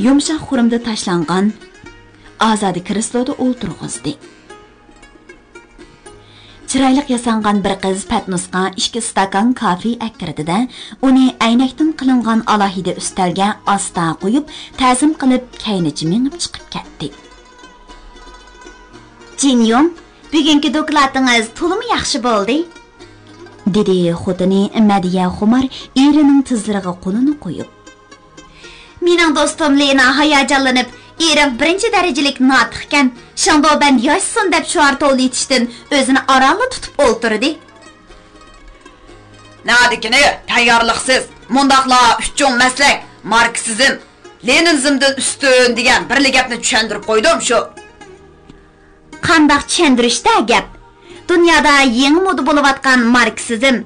يۇمشاق خۇرۇمدا تاشلانغان ئازادە كرېسلودا ئولتۇرغۇزدى. چىرايلىق ياسانغان بىر قىز پەتنۇسقا ئىككى ئىستاكان كافى ئەكىردى-دە، ئۇنى ئەينەكتىن قىلىنغان ئالاھىدە ئۈستەلگە ئاستا قويۇپ، تەزىم قىلىپ، كەينىچە مېڭىپ چىقىپ كەتتى. جىنيۇڭ، بۈگۈنكى دوكلاتىڭىز تولىمۇ ياخشى بولدى، دېدى خوتۇنى مەدھىيە خۇمار ئېرىنىڭ تىزلىرىغا قولىنى قويۇپ. مېنىڭ دوستۇم لېنا ھاياجانلىنىپ، ئېرىڭ بىرىنچى دەرىجىلىك ناتىقكەن، شېڭدوبەن ياشىسۇن دەپ شوئار توۋلىۋېتىشتىن ئۆزىنى ئارانلا تۇتۇپ ئولتۇردى. نەدىكىنى تەييارلىقسىز، مۇنداقلا ئۈچ چوڭ مەسلەك، ماركسىزم، لېنىنىزمدىن ئۈستۈن دېگەن بىرلا گەپنى چۈشەندۈرۈپ قويدۇم شۇ. قانداق چۈشەندۈرۈشتە گەپ؟ دۇنيادا يېڭى مودا بولۇۋاتقان ماركسىزم،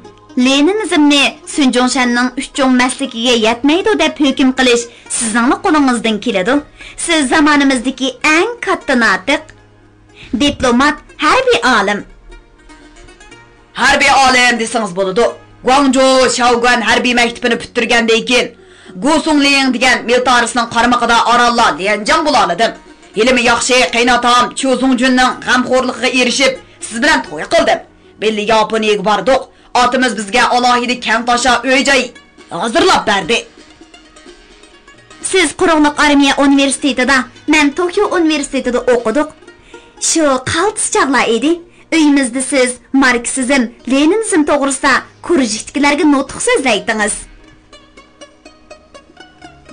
لېنىنىزمنى سۈن جۇڭشەننىڭ ئۈچ چوڭ مەسلىكىگە يەتمەيدۇ دەپ ھۆكۈم قىلىش سىزنىڭلا قولىڭىزدىن كېلىدۇ. سىز زامانىمىزدىكى ئەڭ كاتتا ناتىق، دىپلومات، ھەربىي ئالىم. ھەربىي ئالىم دېسىڭىز بولىدۇ. گۇاڭجۇ شياۋگۈەن ھەربىي مەكتىپىنى پۈتتۈرگەندىن كېيىن، گۇ سۇڭلىڭ دېگەن مىلتارىسنىڭ قارمىقىدا ئارانلا ليەنجاڭ بولالىدىم. ھېلىمۇ ياخشى، قېيىنئاتام چيۇ زۇڭجۈننىڭ غەمخورلۇقىغا ئېرىشىپ، سىز بىلەن توي قىلدىم. بىللە ياپونىيەگە باردۇق. ئاتىمىز بىزگە ئالاھىدە كەڭ تاشا ئۆي-جاي ھازىرلاپ بەردى. سىز قۇرۇقلۇق ئارمىيە ئۇنىۋېرسىتېتىدا، مەن توكيو ئۇنىۋېرسىتېتىدا ئوقۇدۇق. شۇ قالتىس چاغلار ئىدى. ئۆيىمىزدە سىز ماركسىزم، لېنىنىزم توغرىسىدا كۇرژۇكتىكىلەرگە نۇتۇق سۆزلەيتتىڭىز.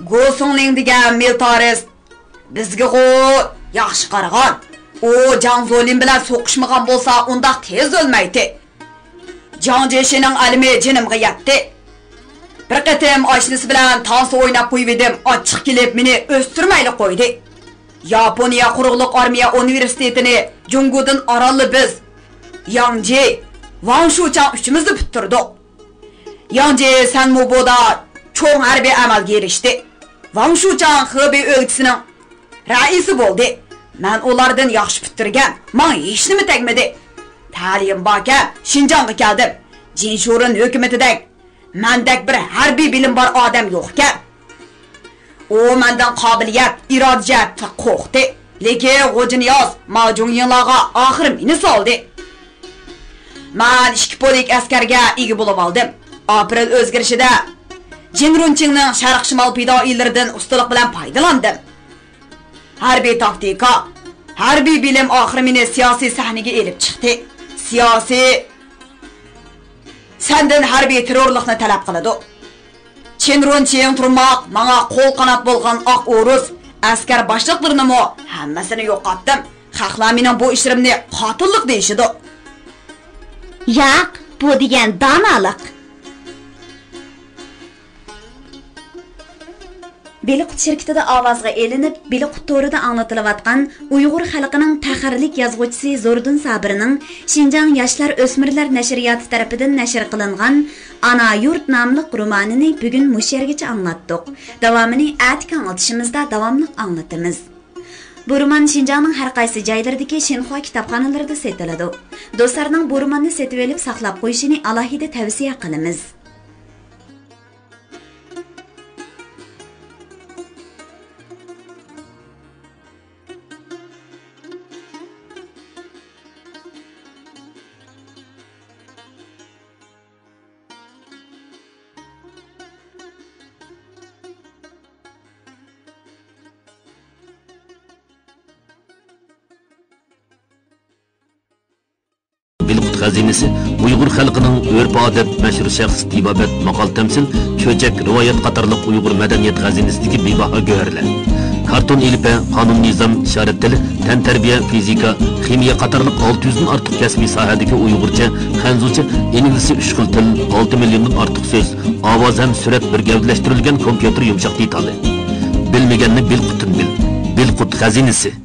گو سۇڭلىڭ دېگەن مىلتارىست بىزگىغۇ ياخشى قارىغان. ئۇ جاڭ زولىن بىلەن سوقۇشمىغان بولسا، ئۇنداق تېز ئۆلمەيتتى. جاڭ جيېشىنىڭ ئەلىمى جېنىمغا يەتتى. بىر قېتىم ئاشنىسى بىلەن تانسا ئويناپ قويۇۋىدىم، ئاچچىق كېلىپ مېنى ئۆستۈرمەيلا قويدى. ياپونىيە قۇرۇقلۇق ئارمىيە ئۇنىۋېرسىتېتىنى جۇڭگودىن ئارانلا بىز ياڭجى، ۋاڭ شۇچاڭ ئۈچىمىزلا پۈتتۈردۇق. ياڭجى سەنمۇبودا چوڭ ھەربىي ئەمەلگە ئېرىشتى. ۋاڭ شۇچاڭ خېبېي ئۆلكىسىنىڭ رەئىسى بولدى. مەن ئۇلاردىن ياخشى پۈتتۈرگەن، ماڭا ھېچنېمە تەگمىدى. تەلىيىم باركەن، شىنجاڭغا كەلدىم. جىن شۇرېن ھۆكۈمىتىدەك مەندەك بىر ھەربىي بىلىم بار ئادەم يوقكەن. ئۇ مەندىن قابىلىيەت، ئىرادە جەھەتتە قورقتى. لېكىن غوجىنىياز، ما جۇڭيىڭلارغا ئاخىر مېنى سالدى. مەن ئىككى پولك ئەسكەرگە ئىگە بولۇۋالدىم. ئاپرېل ئۆزگىرىشىدە جىن رۇنچىڭنىڭ شەرق شىمال پىدائىيلىرىدىن ئۇستىلىق بىلەن پايدىلاندىم. ھەربىي تاكتىكا، ھەربىي بىلىم ئاخىرى مېنى سىياسىي سەھنىگە ئېلىپ چىقتى. سىياسىي سەندىن ھەربىي تېررورلۇقنى تەلەپ قىلىدۇ. چىن رۇن چىڭ تۇرماق، ماڭا قول قانات بولغان ئاق ئورۇس، ئەسكەر باشلىقلىرىنىمۇ ھەممىسىنى يوقاتتىم. خەقلەر مېنىڭ بۇ ئىشلىرىمنى قاتىللىق دېيىشىدۇ. ياق، بۇ دېگەن دانالىق. بىلىقۇت شىركىتىدە ئاۋازغا ئېلىنىپ، بىلىقۇت تورىدا ئاڭلىتىلىۋاتقان ئۇيغۇر خەلقىنىڭ پەخىرلىك يازغۇچىسى زوردۇن سابىرنىڭ شىنجاڭ ياشلار ئۆسمۈرلەر نەشرىياتى تەرىپىدىن نەشر قىلىنغان ئانا يۇرت ناملىق رومانىنى بۈگۈن مۇشۇ يەرگىچە ئاڭلاتتۇق. داۋامىنى ئەتىكى ئاڭلىتىشىمىزدا داۋاملىق ئاڭلىتىمىز. بۇ رومان شىنجاڭنىڭ ھەر قايسى جايلىرىدىكى شىنخۇا كىتابخانىلىرىدا سېتىلىدۇ. دوستلارنىڭ بۇ روماننى سېتىۋېلىپ ساقلاپ قويۇشىنى ئالاھىدە تەۋسىيە قىلىمىز. بىلىقۇت خەزىنىسى ئۇيغۇر خەلقىنىڭ ئۆرپ-ئادەت، مەشھۇر شەخس، تېبابەت، ماقال-تەمسىل، چۆچەك، رىۋايەت قاتارلىق ئۇيغۇر مەدەنىيەت خەزىنىسىدىكى بىباھا گۆھەرلەر. كارتون ئېلىپبە، قانۇن-نىزام، ئىشارەت تىلى، تەنتەربىيە، فىزىكا، خىمىيە قاتارلىق ئالتە يۈزدىن ئارتۇق كەسپىي ساھەدىكى ئۇيغۇرچە، خەنزۇچە، ئىنگلىزچە ئۈچ خىل تىل، ئالتە مىليوندىن ئارتۇق سۆز، ئاۋاز ھەم سۈرەت بىر گەۋدىلەشتۈرۈلگەن كومپيۇتېر يۇمشاق دېتالى. بىلمىگەننى بىلقۇتتىن بىل. بىلقۇت خەزىنىسى.